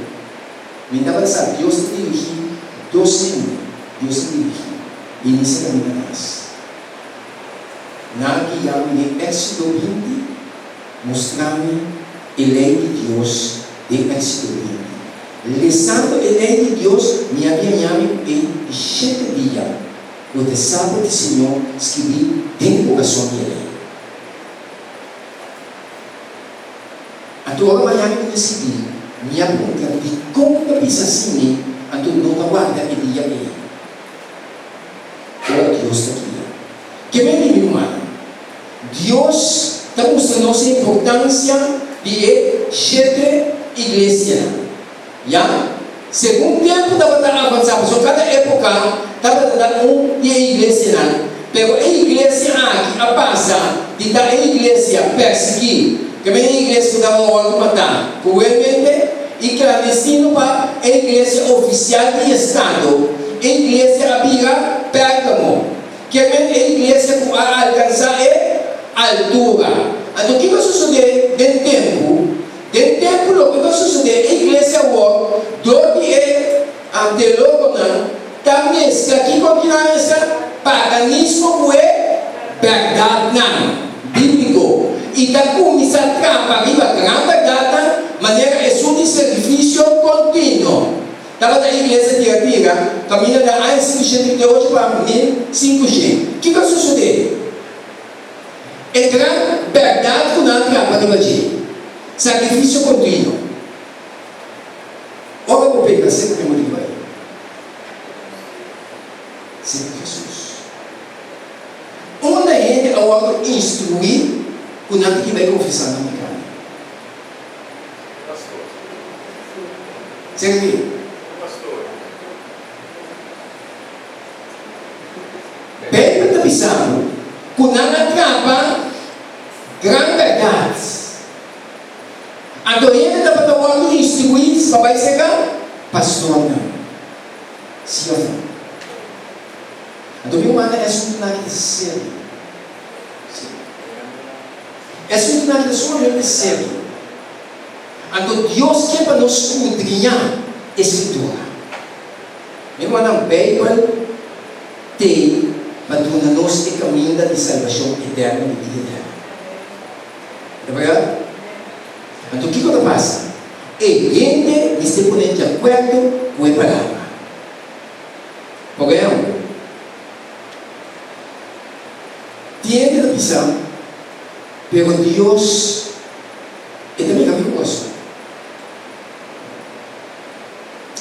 S6: Mi tabata sa Dios ta dirigí dos hende, Dios ta dirigí i inicia caminda kas. Nan a guia mi den Éxodo 20, mustra mi e ley di Dios den Éxodo 20. Lesando e ley di Dios mi a biaña mi cu e di shete dia cu ta e Sabat di Señor skibí den curason di e ley. Anto ora mañana mi disidí, mi a puntra dikon ta bisa asina, anto no ta warda e dia ei. Ora Dios ta guia. Ke men di mi rumannan? Dios ta mustra nos e importansia di e shete iglesianan. Ya, segun tempu tabata avansá, pasobra kada époka tabata ta un di e iglesianan, pero e iglesia aki a pasa di ta e iglesia persiguí, ke men e iglesia ku tabata wòrdu matá kruelmente i klandestino pa e iglesia ofisial di estado, e iglesia a bira Pérgamo, ke men e iglesia ku a alkansá e altura. Anto kiko a sosodé den tempu? Den tempu loke ta sucede e iglesia awor dor di e antelogonan ta mezcla kico ki nan mezcla? Paganismo cu e berdadnan biblico y ta cuminsa trapa riba gran berdadnan manera esun di sacrificio continuo. Tabata e iglesia Tiatira caminda na aña 538 pa 1500. Kico a sucede? E gran bèrdat ku nan a trapa riba dje, sakrifisio kontinuo. Ora bo peka, semper bo tin ku bai serka Hesus. Unda hende a wòrdu instruí ku nan tin ki bai konfesá nan pekado? Serka ken? Beibel ta bisa bo ku nan a trapa gran bèrdat. Anto hende tabata wòrdu instruí pa bai serka pastornan. Sí òf no? Anto mi manda e asuntunan aki ta serio. Sí. E asuntunan aki ta sumamente serio. Anto Dios ke pa nos skudriñá e Skritura. Mi rumannan, Beibel t'ei pa duna nos e kaminda di salbashon eterno, di bida eterno. Ta bèrdat? Anto kiko ta pasa? E hende mester pone di akuerdo ku e palabra. Por ehèmpel, tin hende ta bisa, Pero Dios e ta mira mi kurason.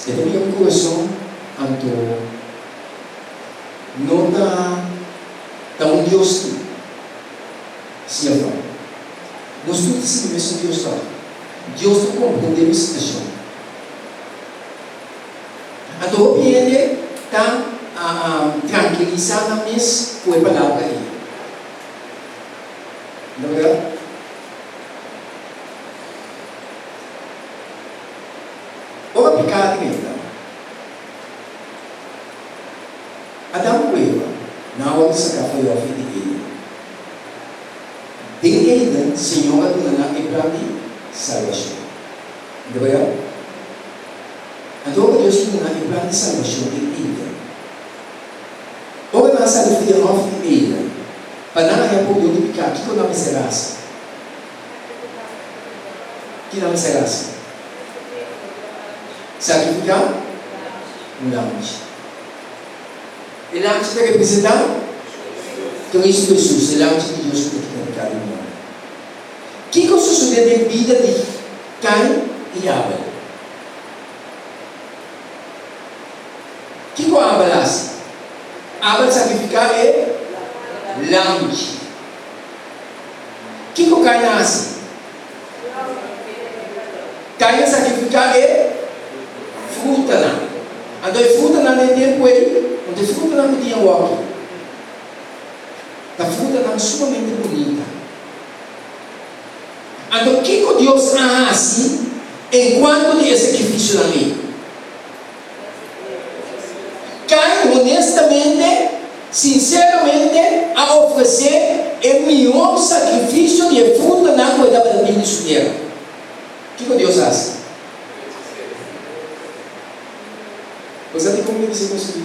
S6: E ta mira mi kurason, anto no ta ta un Dios tin. Sí of no? Nos tur ta sinti mesun Dios tòg. Dios ta komprendé mi situashon. Anto hopi hende ta trankilisá nan mes ku e palabra ei. No bèrdat? Ora piká a drenta, Adam ku Eva nan a wòrdu saká for di hòfi di Eden. Den Eden, Señor a duna nan e plan di salbashon. No ta bèrdat? Anto ora Dios a duna nan e plan di salbashon den Eden, ora nan a sali for di e hòfi di Eden, pa nan haña pordon di piká, kiko nan mester hasi? Ki nan mester hasi? Sakrifiká un lamchi. E lamchi ta representá Kristu Hesus, e lamchi di Dios ku ta kita piká di mundu. Kiko sosodé den bida di Kain i Abel? Kiko Abel hasi? Abel sakrifiká e lamchi. Kiko Kain a hasi? Kain a sakrifiká e frutanan. Anto e frutanan den e tempu ei, no ta e frutanan ku tin awoki. Ta frutanan sumamente bunita. Anto kiko Dios a hasi enkuanto di e sakrifisionan ei? Kain honestamente, sinseramente a ofresé e mihó sakrifisio di e frutanan ku e tabata tin di su tera. Kiko Dios a hasi? Bo sa dikon mi bisa kos aki?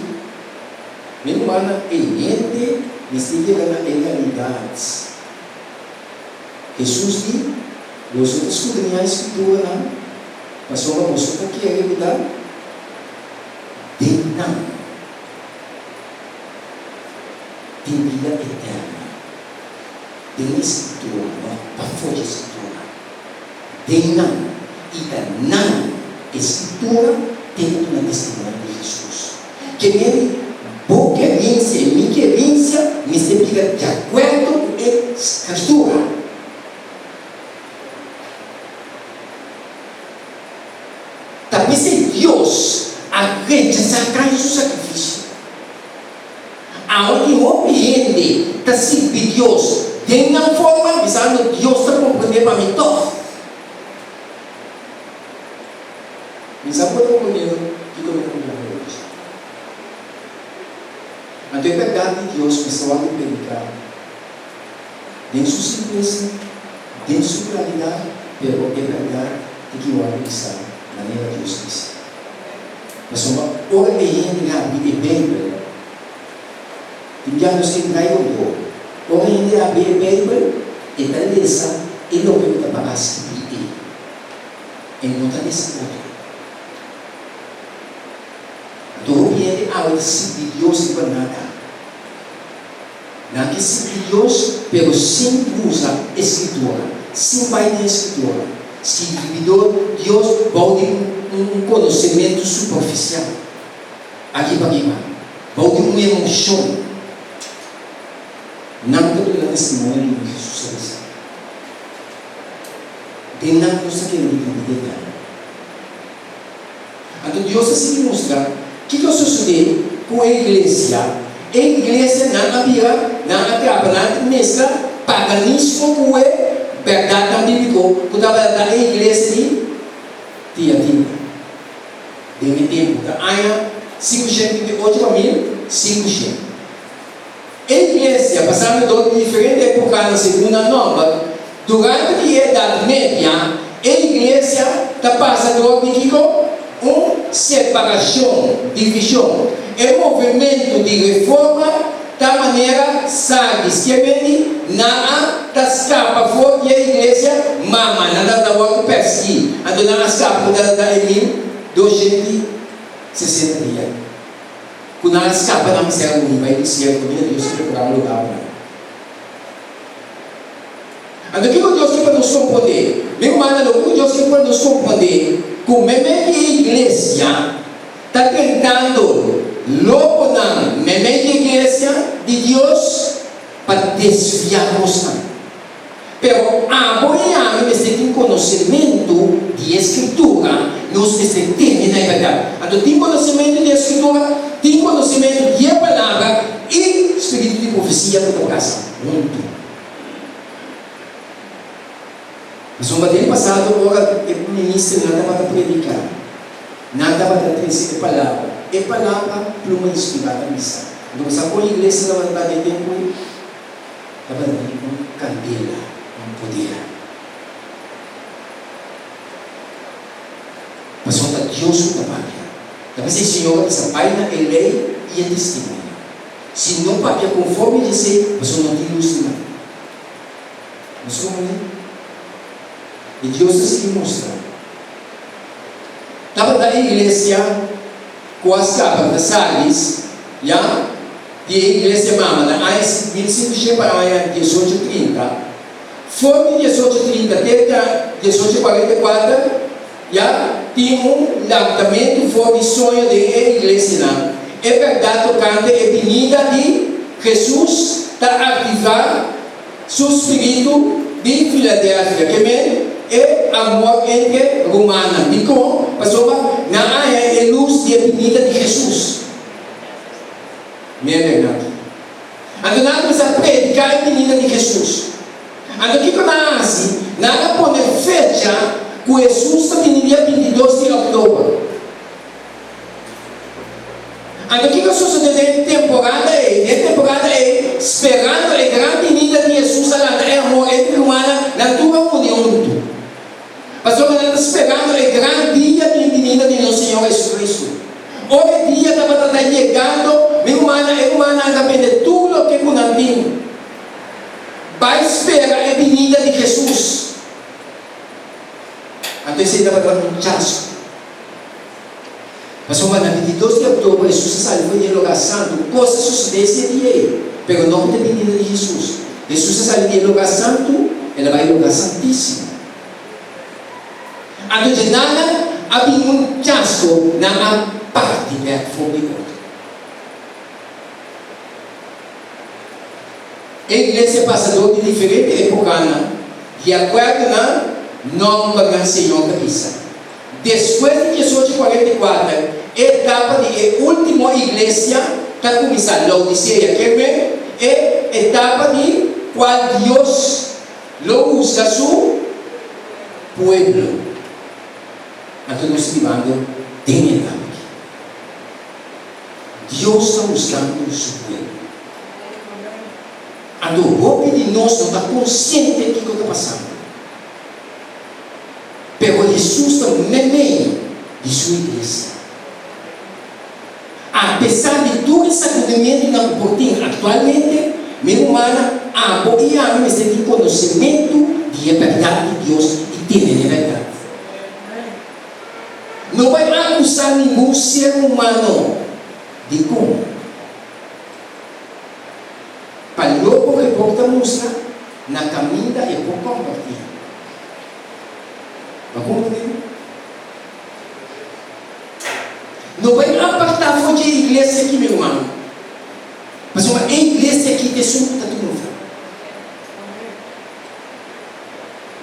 S6: Mi rumannan, e hende mester yega na e realidat. Hesus di, Boso ta skudriñá e Skrituranan, pasobra boso ta kere ku ta den nan tin bida eterno. Den e Skritura, no pafó dje Skritura. Den nan, i ta nan e Skritura ten ku duna testimonio di Hesus. Ke men bo kerensia i mi kerensia mester bira di akuerdo ku e Skritura. Ta p'esei Dios a rechasá Kain su sakrifisio. Awe tin hopi hende ta sirbi Dios den nan forma, bisando, Dios ta komprendé pa mi tòg. Mi sa por komprendiendo kiko mi ta papiando awochi. Anto e bèrdat di Dios mester wòrdu prediká den su simplesa, den su klaridat, pero e bèrdat tin ki wòrdu bisá manera Dios bisa. Pasobra ora e hende habri e Beibel, tin bia nos ke drai otro, ora e hende habri e Beibel, e ta lesa e loke ku ta pará skibí ei. E no ta lesa otro. Anto hopi hende awe ta sirbi Dios riba nada. Nan ke sirbi Dios, pero sin usa e Skritura, sin bai den e Skritura. Sirbi Dios bou di un konosementu superfisial, aki pa riba, bou di un emoshon. Nan ta duna testimonio di loke Hesus a bisa. Den nan nos ta kere di tin bida eterno. Anto Dios a sigui mustra kiko a sosodé ku e iglesia. E iglesia nan a bira, nan a trapa, nan a meskla paganismo ku e bèrdatnan bíbliko ku tabata ta e iglesia di Tiatira den e tempu, ta aña 538 pa 1500. E iglesia, pasando dor di diferente epokanan segun nan nòmber. Durante di e Edat Media, e iglesia ta pasa dor di kiko? Un separashon, divishon. E movementu di Reforma ta manera Sardis, ke meni nan a ta skapa for di e iglesia mama, nan tabata wòrdu persiguí, anto nan a skapa ku tabata e 1260 dia ku nan a skapa nan mester a hui bai desierto kaminda Dios a prepará un lugá pa nan. Anto kiko Dios ke pa nos komprondé? Mi rumannan, loke ku Dios ke pa nos komprondé ku meimei di e iglesia ta tentando lobonan meimei di e iglesia di Dios pa desviá kosnan. Pero abo i ami mester tin konosementu di e Skritura, nos mester tene na e bèrdat. Anto tin konosementu di e Skritura, tin konosementu di e Palabra i spiritu di profesia ku ta brasa huntu. Pasobra den pasado ora e ministernan tabata prediká, nan tabata trese e Palabra. E Palabra pluma inspirá ta bisa. Anto bo sa kon iglesia tabata ta den tempu ei? Tabata tin un kandela, un poder. Pasobra ta Dios ku ta papia. Ta p'esei Señor a bisa, Bai na e lei i e testimonio. Si no papia konforme di esei, pasobra no tin lus di nan. Nos komprendé? I Dios ta sigui mustra. Tabata e iglesia ku a skapa na Sardis, ya, di e iglesia mama na aña 1500 pa aña 1830. For di 1830 te ta 1844, ya, tin un lantamentu for di soño den e iglesianan. E bèrdat tokante e binida di Hesus ta aktivá su spiritu di Filadelfia, ke men e amor entre rumannan. Dikon? Pasobra nan a haña e lus di e binida di Hesus. Mi a bèrdat aki. Anto nan a kuminsá prediká e binida di Hesus. Anto kiko nan a hasi? Nan a pone fecha ku Hesus ta bini dia 22 di òktober. Anto kiko a sosodé den e temporada ei? Den e temporada ei, sperando e gran binida di Hesus a lanta e amor entre rumannan, nan tur a uni huntu. Pasobra nan ta sperando e gran dia di e binida di nos Señor Jesucristo. Ora e dia tabata ta yegando, mi rumannan, e rumannan a bende tur loke ku nan tin bai spera e binida di Hesus. Anto esei tabata un chasco. Pasobra na 22 di òktober Hesus a sali for di e lugá santu. Kos a sosodé ese dia ei, pero no ku ta binida di Hesus. Hesus a sali di e lugá santu, el a bai e lugá santísimo. Anto dje nan a bin un chasco, nan a parti bèk for di otro. E iglesia pasa dor di diferente épokanan di akuerdo na nòmbernan Señor ta bisa. Despues di 1844, e etapa di e último iglesia ta kuminsá, Laodisea, ke men e etapa di kual Dios lo husga su pueblo. Anto nos ta bibando den e etapa aki. Dios ta husgando su pueblo. Anto hopi di nos no ta konsiente kiko ta pasando. Pero Hesus ta meimei di su iglesia. Apesar di tur e sakudimentunan ku por tin aktualmente, mi rumannan, abo i ami mester tin konosementu di e bèrdat di Dios i tene n'e bèrdat. No bai akusá ningun ser humano. Dikon? Pa loko ku e por ta mustra na kaminda e por kompartí. Bo a komprendé? No bai apartá for dje iglesia aki, mi ruman, pasobra e iglesia aki ta esun ku ta triunfá.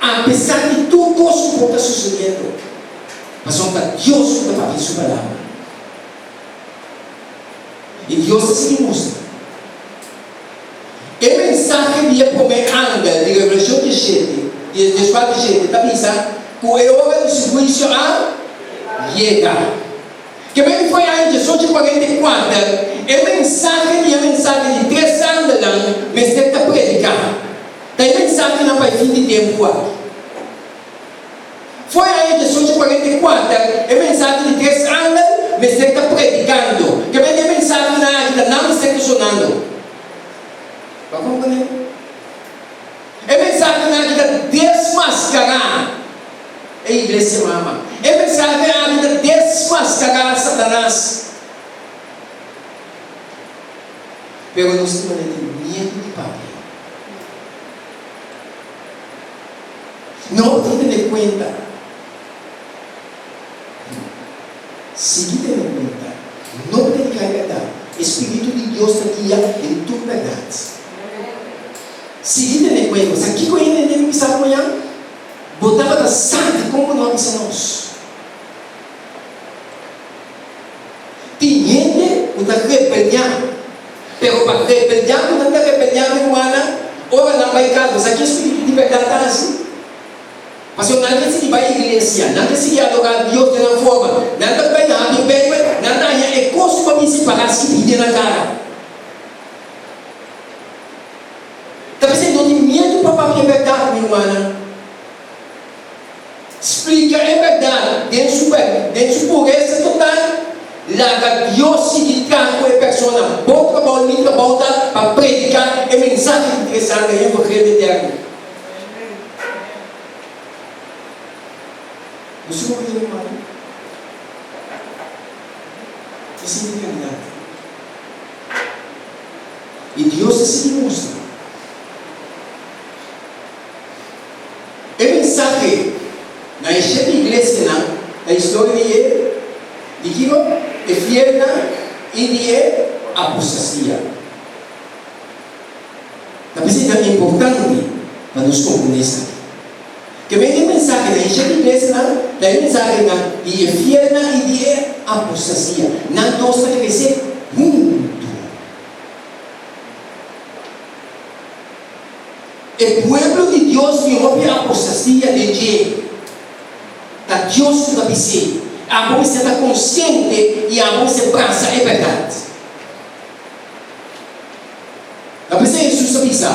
S6: Apesar di tur kos ku por ta susediendo, pasobra ta Dios ku ta papia su palabra. I Dios ta sigui mustra. E mensahe di e promé angel di Revelashon 17, 14, ta bisa ku e ora di su huisio a yega. Ke men for e aña 1844, e mensahe di e mensahe di tres angelnan mester ta prediká. Ta e mensahe. mensahenan pa e fin di tempu aki. Fo'i aña 1844 e mensahe di tres angel mester ta predikando. Ke men di e mensahenan aki ta nan mester ta sonando. Bo a komprendé? E mensahenan aki ta desmaskará e iglesia mama. E mensahe aki ta desmaskará Satanas. Pero nos tin manera tin miedu di papia. No tin tene kuenta. Sigui tene kuenta. No prediká e bèrdat. E spiritu di Dios ta guia den tur bèrdat. Sigui tene kuenta. Sa kiko hende debe bisa bo mañan? Bo tabata sa dikon bo no a bisa nos. Tin hende ku ta rebeliá, pero pa rebeliá ku nan ta rebeliá mi rumannan, ora nan bai kas, bo sa ki spiritu di bèrdat ta hasi? Pasobra nan ta sigui bai iglesia, nan ta sigui adorá Dios den nan forma, nan ta bai habri Beibel, nan ta haña e kos ku a bin separá skibí den nan kara. Ta p'esei no tin miedu pa papia bèrdat, mi rumannan. Splika e bèrdat den su den su puresa total, laga Dios sigui traha ku e persona. Bo trabou i mi trabou ta pa prediká e mensahe interesante, e evangelio eterno. Bo si bo bira rumannan? Esei ta e realidat. I Dios ta sigui mustra. E mensahe na e shete iglesianan ta historia di e di kiko? E fielnan i di e apostasia. Ta p'esei ta importante pa nos komprendé esaki. Ke men e mensahe na e shete iglesianan ta e mensahenan di e fielnan i di e apostasia. Nan dos ta krese huntu. E pueblo di Dios tin hopi apostasia den dje. Ta Dios ku ta bis'é. Abo mester ta konsiente i abo mester brasa e bèrdat. Ta p'esei Hesus a bisa.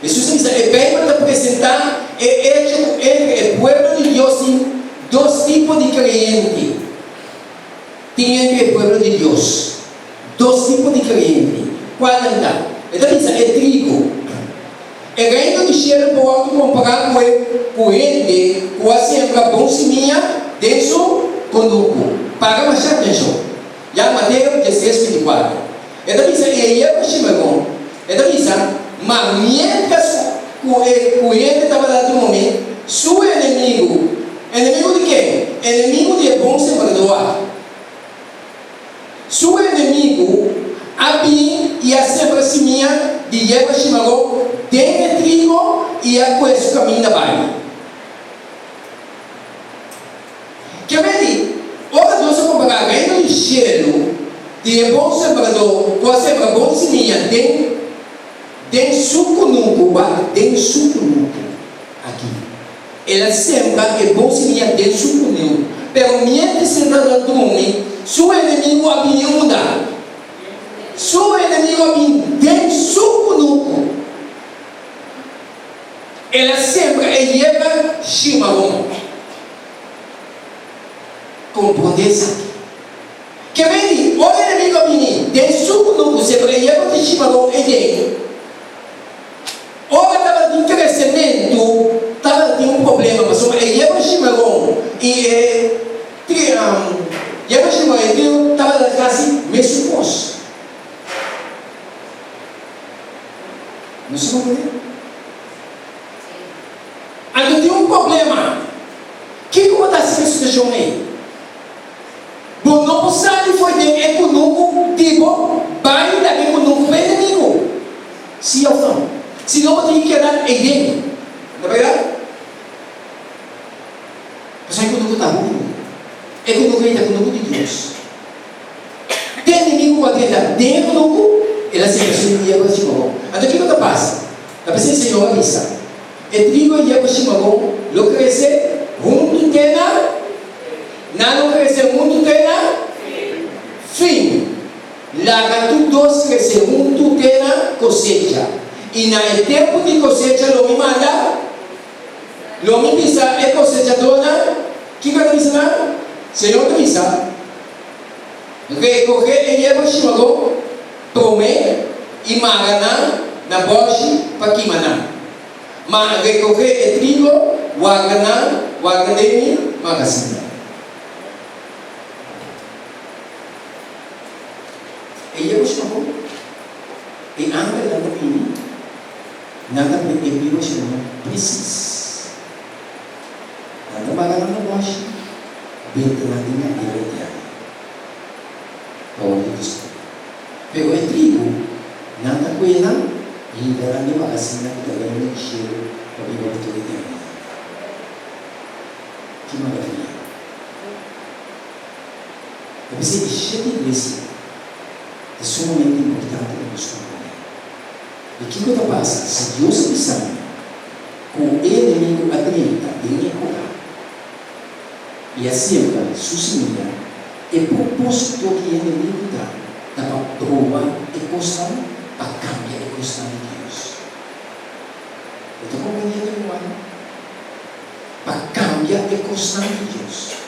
S6: Hesus a bisa, e Beibel ta presentá e echo ku entre e pueblo di Dios tin dos tipo di kreyente. Tin entre e pueblo di Dios dos tipo di kreyente. Kualnan ta? E ta bisa e trigo. E Reino di shelu por wòrdu kompará ku e ku hende ku a sembra bon simia den su kunuku. Paga masha atenshon. Ya Mateo diestres bintikuater. E ta bisa e yerba shimerón. E ta bisa, Ma miéntras ku e ku hende tabata drumi, su enemigu, enemigu di ken? Enemigu di e bon sembradó aki. Su enemigu a bin i a sembra simia di yerba shimaró den e trigo i a kue su kaminda bai. Ke medi, ora Dios a kompará Reino di shelu di e bon sembradó ku a sembra bon simia den den su kunuku, wak, den su kunuku aki. El a sembra e bon simia den su kunuku, pero miéntras e sembradó a drumi, su enemigu a bini unda? Su enemigu a bini den su kunuku. El a sembra e yerba shimaron. Komprondé esaki. Ke bini, ora e enemigu a bini den su kunuku sembra e yerba di shimaron ei den, ora tabatin kresementu, tabatin un problema, pasobra e yerba shimaron i e tri, yerba shimaron i e trigo tabata kasi mesun kos. Nos ta komprendé? Anto tin un problema. Kiko bo ta hasi ku e situashon ei? Bo no por sali fo'i den e kunuku di bo bai laga e kunuku pa e enemigu. Sí òf no? Si no bo tin ki keda ei den. No ta bèrdat? Pasobra e kunuku ta bo kunuku. E kunuku ei ta kunuku di Dios. Te enemigu ku a drenta den e kunuku, el a sembra su yerba shimaron. Anto kiko ta pasa? Ta p'esei Señor a bisa, E trigo i yerba shimaron lo krese huntu te na Nan lo krese huntu te na fin. Laga tur dos krese huntu te na kosecha. I na e tempu di kosecha lo mi manda, lo mi bisa e kosechadónan, kiko e ta bisa nan? Señor ta bisa, Rekohé e yerba shimaron promé i mara nan na bòshi pa kima nan. Ma rekohé e trigo, warda nan, warda den mi magasina. E yerba shimaron, e angelnan ta bini, nan ta pone e yerba shimaron presis. Nan ta mara nan na bòshi, benta nan den kandela eterno pa wòrdu destruí. Pero e trigu, nan ta kue nan i hinka nan den magasinnan ku ta reino di shelu pa biba pa tur eternidat. Ki maravia! Ta p'esei e shete iglesia ta sumamente importante pa nos komprondé. I kiko ta pasa si Dios a bisa mi ku e enemigu a drenta den e kura i a sembra su simia? E propósito di e enemigu ta ta pa proba e kosnan, pa kambia e kosnan di Dios. Bo ta komprendiendo, rumannan? Pa kambia e kosnan di Dios,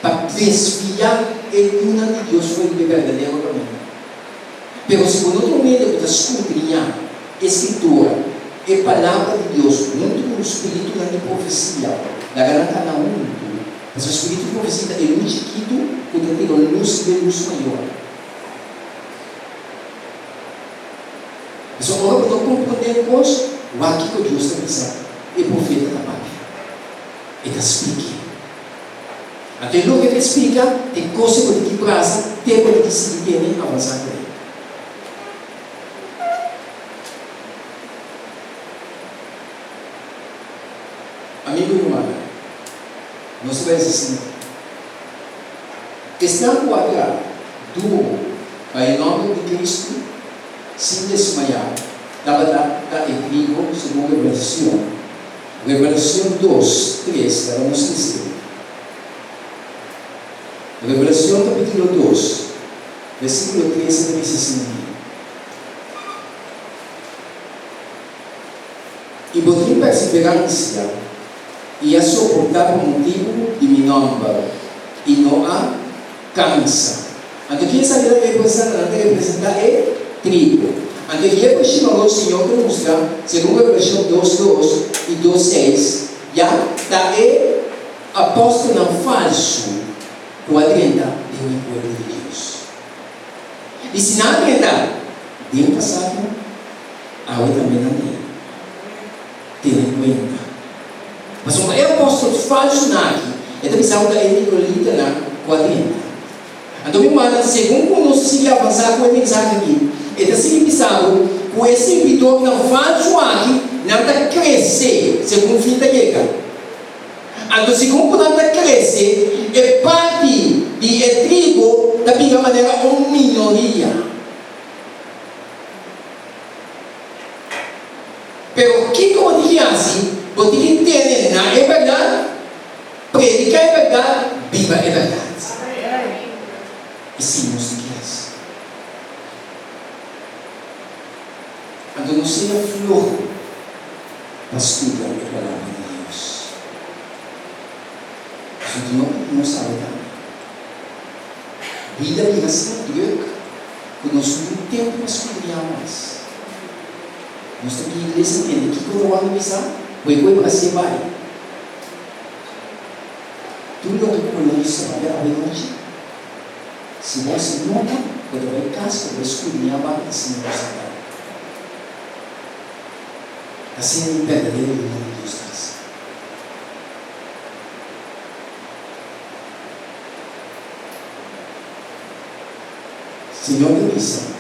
S6: pa desviá e yunan di Dios for di e berdadero kaminda. Pero si bo no ta un hende ku ta skudriñá e Skritura, e Palabra di Dios, huntu ku spiritunan di profesia, laga nan kana huntu, pasobra spiritu di profesia ta e lus chikitu ku ta tira lus riba e lus mayor. Pasobra ora bo no komprondé un kos, wak kiko Dios ta bisa, e profeta ta papia, e ta splik'é. Anto e loke ta splika e kos ku bo tin ki brasa te bo tin ki sigui tene avansá ku e. Amigu i rumannan, nos ta bai hasi asina. Esnan ku a traha duru pa e nòmber di Kristu sin desmayá tabata ta e trigo segun Revelashon. Revelacion dos, tres, laga nos lesa ei. Revelacion capitulo dos, versiculo tres e ta bisa asina aki, I bo tin perseverancia i a soporta pa motibu di mi nomber, i no a cansa. Anto ken esaki ta representa? Nan ta representa e trigo. Anto e próximo lo Señor ta mustra, segun Revelacion dos dos i dos seis, ya ta e apòstelnan falsu ku a drenta den e pueblo di Dios. I si nan a drenta den pasado, awe tambe nan ta ei. Tene kuenta. Pasobra e apòstel falsunan aki, e ta bisa ku ta e nikolitanan ku a drenta. Anto mi rumannan, segun ku nos sigui avansá ku e mensahe aki, e ta sigui bisa bo ku e sirbidornan falsu aki nan ta krese segun fin ta yega. Anto segun ku nan ta krese, e parti di e trigo ta bira manera un minoria. Pero kiko bo tin ki hasi? Bo tin ki tene na e bèrdat. Prediká e bèrdat, biba e bèrdat. I si nos tin ki hasi. Anto no sea floho pa studia e Palabra di Dios. Pasobra no nos sabe tambe. Bida bira asina drùk ku nos no tin tempu pa studia mas. Nos ta bin iglesia tende kiko ta wòrdu bisá, ku e koe pa hasié bai. Tur loke ku bo lo hisa papia awenochi, si bo hasi nota, bo ta bai kas, bo ta bai skudriñá bak i siña bo sa bai. Asina un berdadero yunan di Dios ta hasi. Señor ta bisa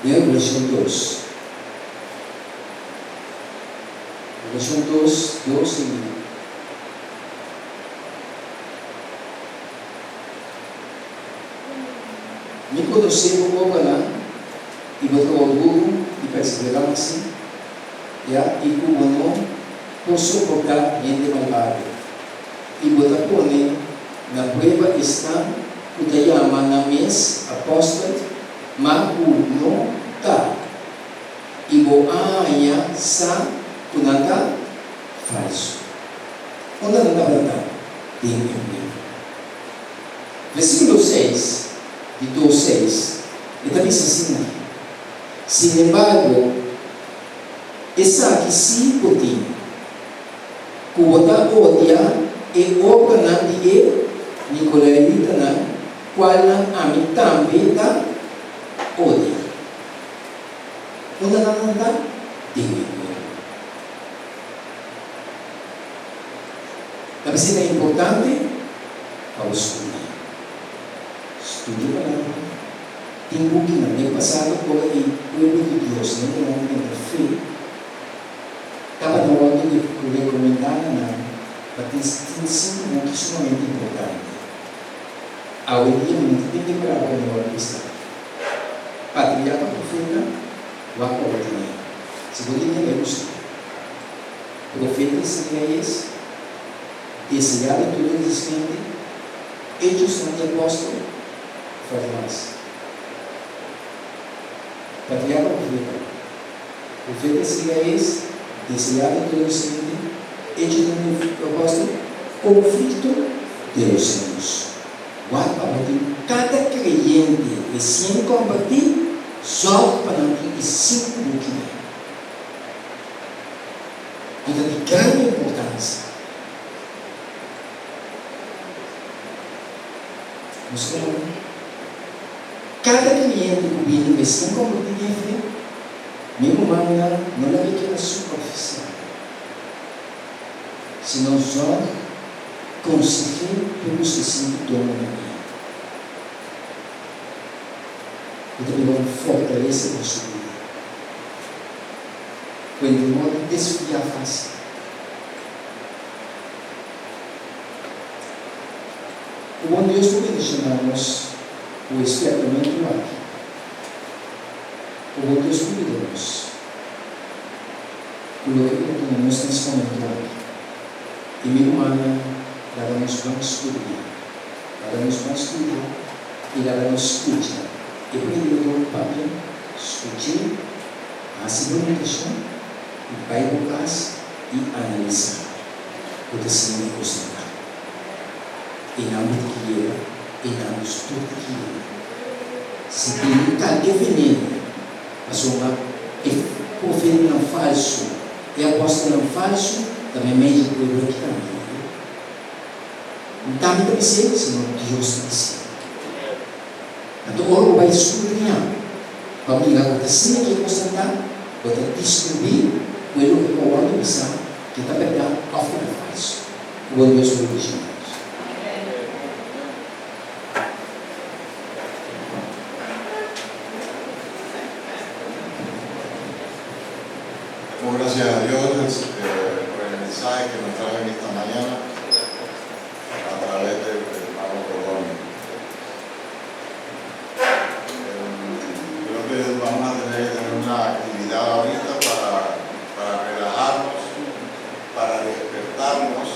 S6: den Revelashon dos, Revelashon dos, dos i. Mi konosé bo obranan i bo trabou duru i perseveransia, ya, i ku bo no por soportá hende malbado, i bo ta pone na prueba esnan ku ta yama nan mes apòstel, ma ku no ta, i bo. bo a haña sa ku nan ta falsu. Unda nan tabata ta? Den e pueblo. Versíkulo seis di dos seis, e ta bisa asina, Sinembargo, esaki sí bo tin, ku bo ta odia e obranan di e nikolaitanan, kualnan ami tambe ta odia. Unda nan nan ta? Den e pueblo. Ta p'esei ta importante pa bo studia. Studia Palabra. Tin bukinan den pasado ora e pueblo di Dios hendenan di tenta fe tabata wòrdu rekomendá na nan pa tin tin sinku buki sumamente importante. Awendia mi no ta tende palabra mi wòrdu bisa. Patriarka profeta wak pa bo tene. Si bo tene bai buska. Profeta Isaías deseá den tur resistente Hechosnan di Apòstel falta mas. Patriarka profeta Profeta Isaías deseá den tur resistente Hechosnan di Apòstel Konflikto de los Siglos. Wak pa bo tin kada kreyente resien kombertí, zòrg pa nan tin e sinku bukinan ku ta di gran importansia. Nos rumannan, kada kreyente ku bini resien kombertí den fe, mi rumannan no laga keda superfisial, sino zòrg Konseh'é p'e buska sinti dono na mi. E ta bira un fortalesa den su bida. Ku e no ta desviá fásil. Ku bon Dios por bendishoná nos ku e spièrtamentu aki. Ku bon Dios por yuda nos ku loke ku ta duna nos na es momentu aki. I mi rumannan, laga nos ban studia. Laga nos ban studia i laga nos skucha e predikador papia. Skuch'é, hasi bo notashon i bai bo kas i analisá ku ta siña e kosnan aki. Einan bo ta ki yega, einan nos tur ta ki yega. Si bini kalke veneno, pasobra e profetanan falsu E apòstelnan falsu ta meimei dje pueblo aki tambe. N tambe ta bis'é, sino Dios ta bis'é. Anto ora bo bai skudriñá pa mira ku ta asina ki e kosnan ta, bo ta diskubrí ku e loke ku a wòrdu bisá ke ta bèrdat òf ke ta falsu. Ku bon Dios lo bendishoná nos.
S4: Damos gracias a Dios eh, por el mensaje que nos trae en esta mañana a través del hermano Rodón. Em, creo que vamos a tener que tener una actividad ahorita para, para relajarnos, para despertarnos.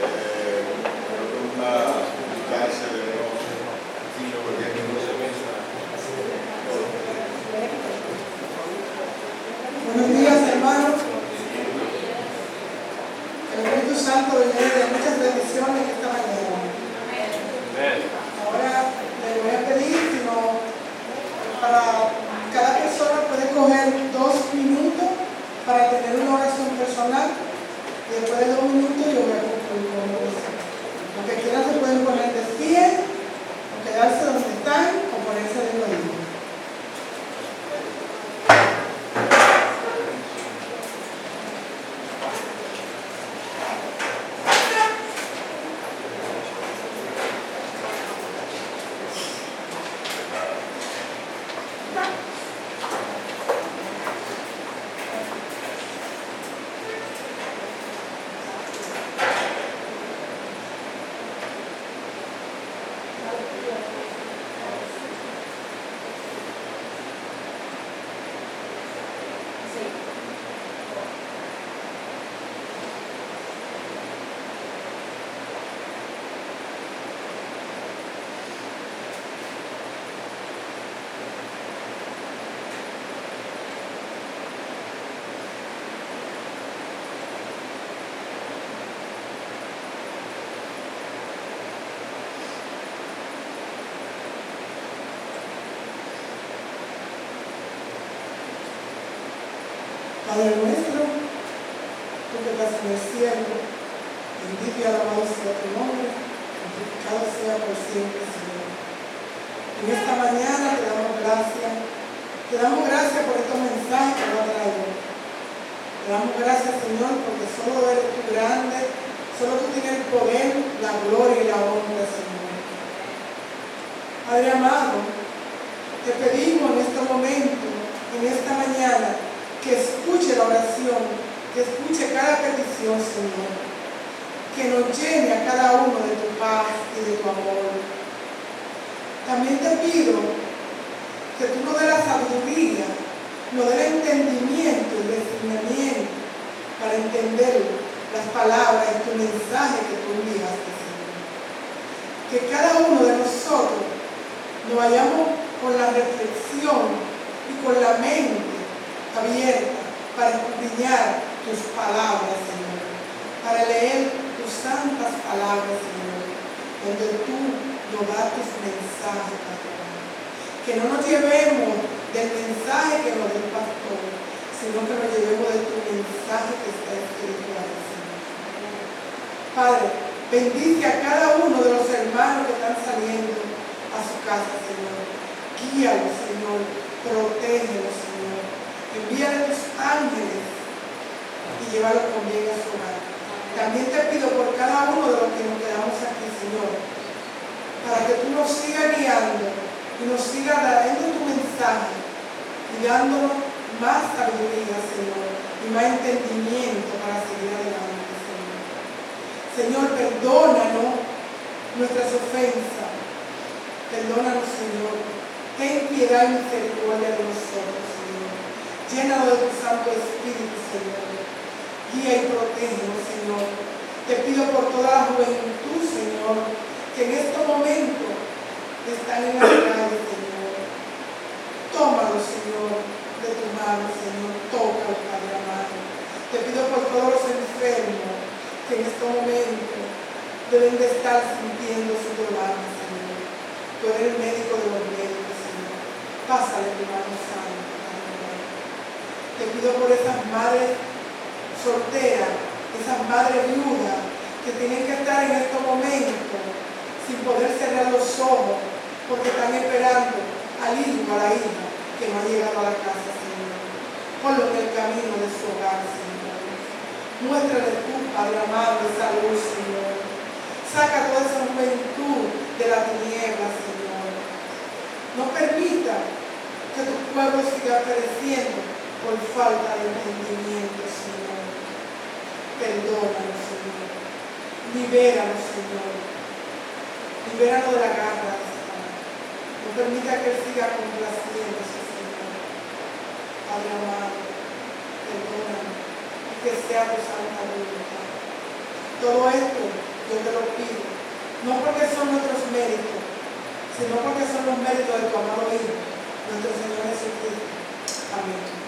S4: Eh, creo que una distancia de unos 5 o 10 minutos.
S7: Buenos días, hermanos. Que el Espíritu Santo lo llene de muchas bendiciones esta mañana. Ahora le voy a pedir, si no, para cada persona puede coger 2 minutos para tener una oración personal. Y después de 2 minutos yo voy a concluir con una oración. Los que quieran se pueden poner de pie, o quedarse donde están, o ponerse de rodillas. Padre nuestro, tú que estás en el cielo, bendito y alabado sea tu nombre, santificado sea por siempre, Señor. En esta mañana te damos gracias, te damos gracias por estos mensajes que nos has traído. Te damos gracias, Señor, porque solo eres tú grande, solo tú tienes el poder, la gloria y la honra, Señor. Padre amado, te pedimos en este momento, en esta mañana, que escuche la oración, que escuche cada petición, Señor. Que nos llene a cada uno de tu paz y de tu amor. También te pido que tú nos des la sabiduría, nos des el entendimiento y el discernimiento para entender las palabras y tu mensaje que tú enviaste, Señor. Que cada uno de nosotros nos vayamos con la reflexión y con la mente abierta para escudriñar tus palabras, Señor, para leer tus santas palabras, Señor, donde tú nos das tus mensajes, Padre. Que no nos llevemos del mensaje que nos dé el pastor, sino que nos llevemos de tu mensaje que está escrito ahí, Señor. Padre, bendice a cada uno de los hermanos que están saliendo a su casa, Señor. Guíalos, Señor. Protégelos, Señor. Envíale tus ángeles y llévalos con bien a su hogar. También te pido por cada uno de los que nos quedamos aquí, Señor, para que tú nos sigas guiando y nos sigas dando tu mensaje y dándonos más sabiduría, Señor, y más entendimiento para seguir adelante, Señor. Señor, perdónanos nuestras ofensas. Perdónanos, Señor. Ten piedad y misericordia de nosotros, Señor. Llénanos de tu Santo Espíritu, Señor. Guía y protégenos, Señor. Te pido por toda la juventud, Señor, que en estos momentos están en la calle, Señor. Tómalo, Señor, de tu mano, Señor. Tócalo, Padre amado. Te pido por todos los enfermos que en estos momentos deben de estar sintiendo su dolor, Señor. Tú eres el médico de los médicos, Señor. Pásale tu mano santa, Padre amado. Te pido por esas madres solteras, esas madres viudas que tienen que estar en estos momentos sin poder cerrar los ojos porque están esperando al hijo o a la hija que no ha llegado a la casa, Señor. Ponlo en el camino de su hogar, Señor. Muéstrale tú, Padre amado, esa luz, Señor. Saca toda esa juventud de la tiniebla, Señor. No permita que tu pueblo siga pereciendo por falta de entendimiento, Señor. Perdónanos, Señor. Libéranos, Señor. Libéranos de la garra de Satanás. No permita que él siga complaciéndose, Señor. Padre amado, perdónanos y que sea tu santa voluntad. Todo esto yo te lo pido, no porque son nuestros méritos, sino porque son los méritos de tu amado Hijo, nuestro Señor Jesucristo. Amén.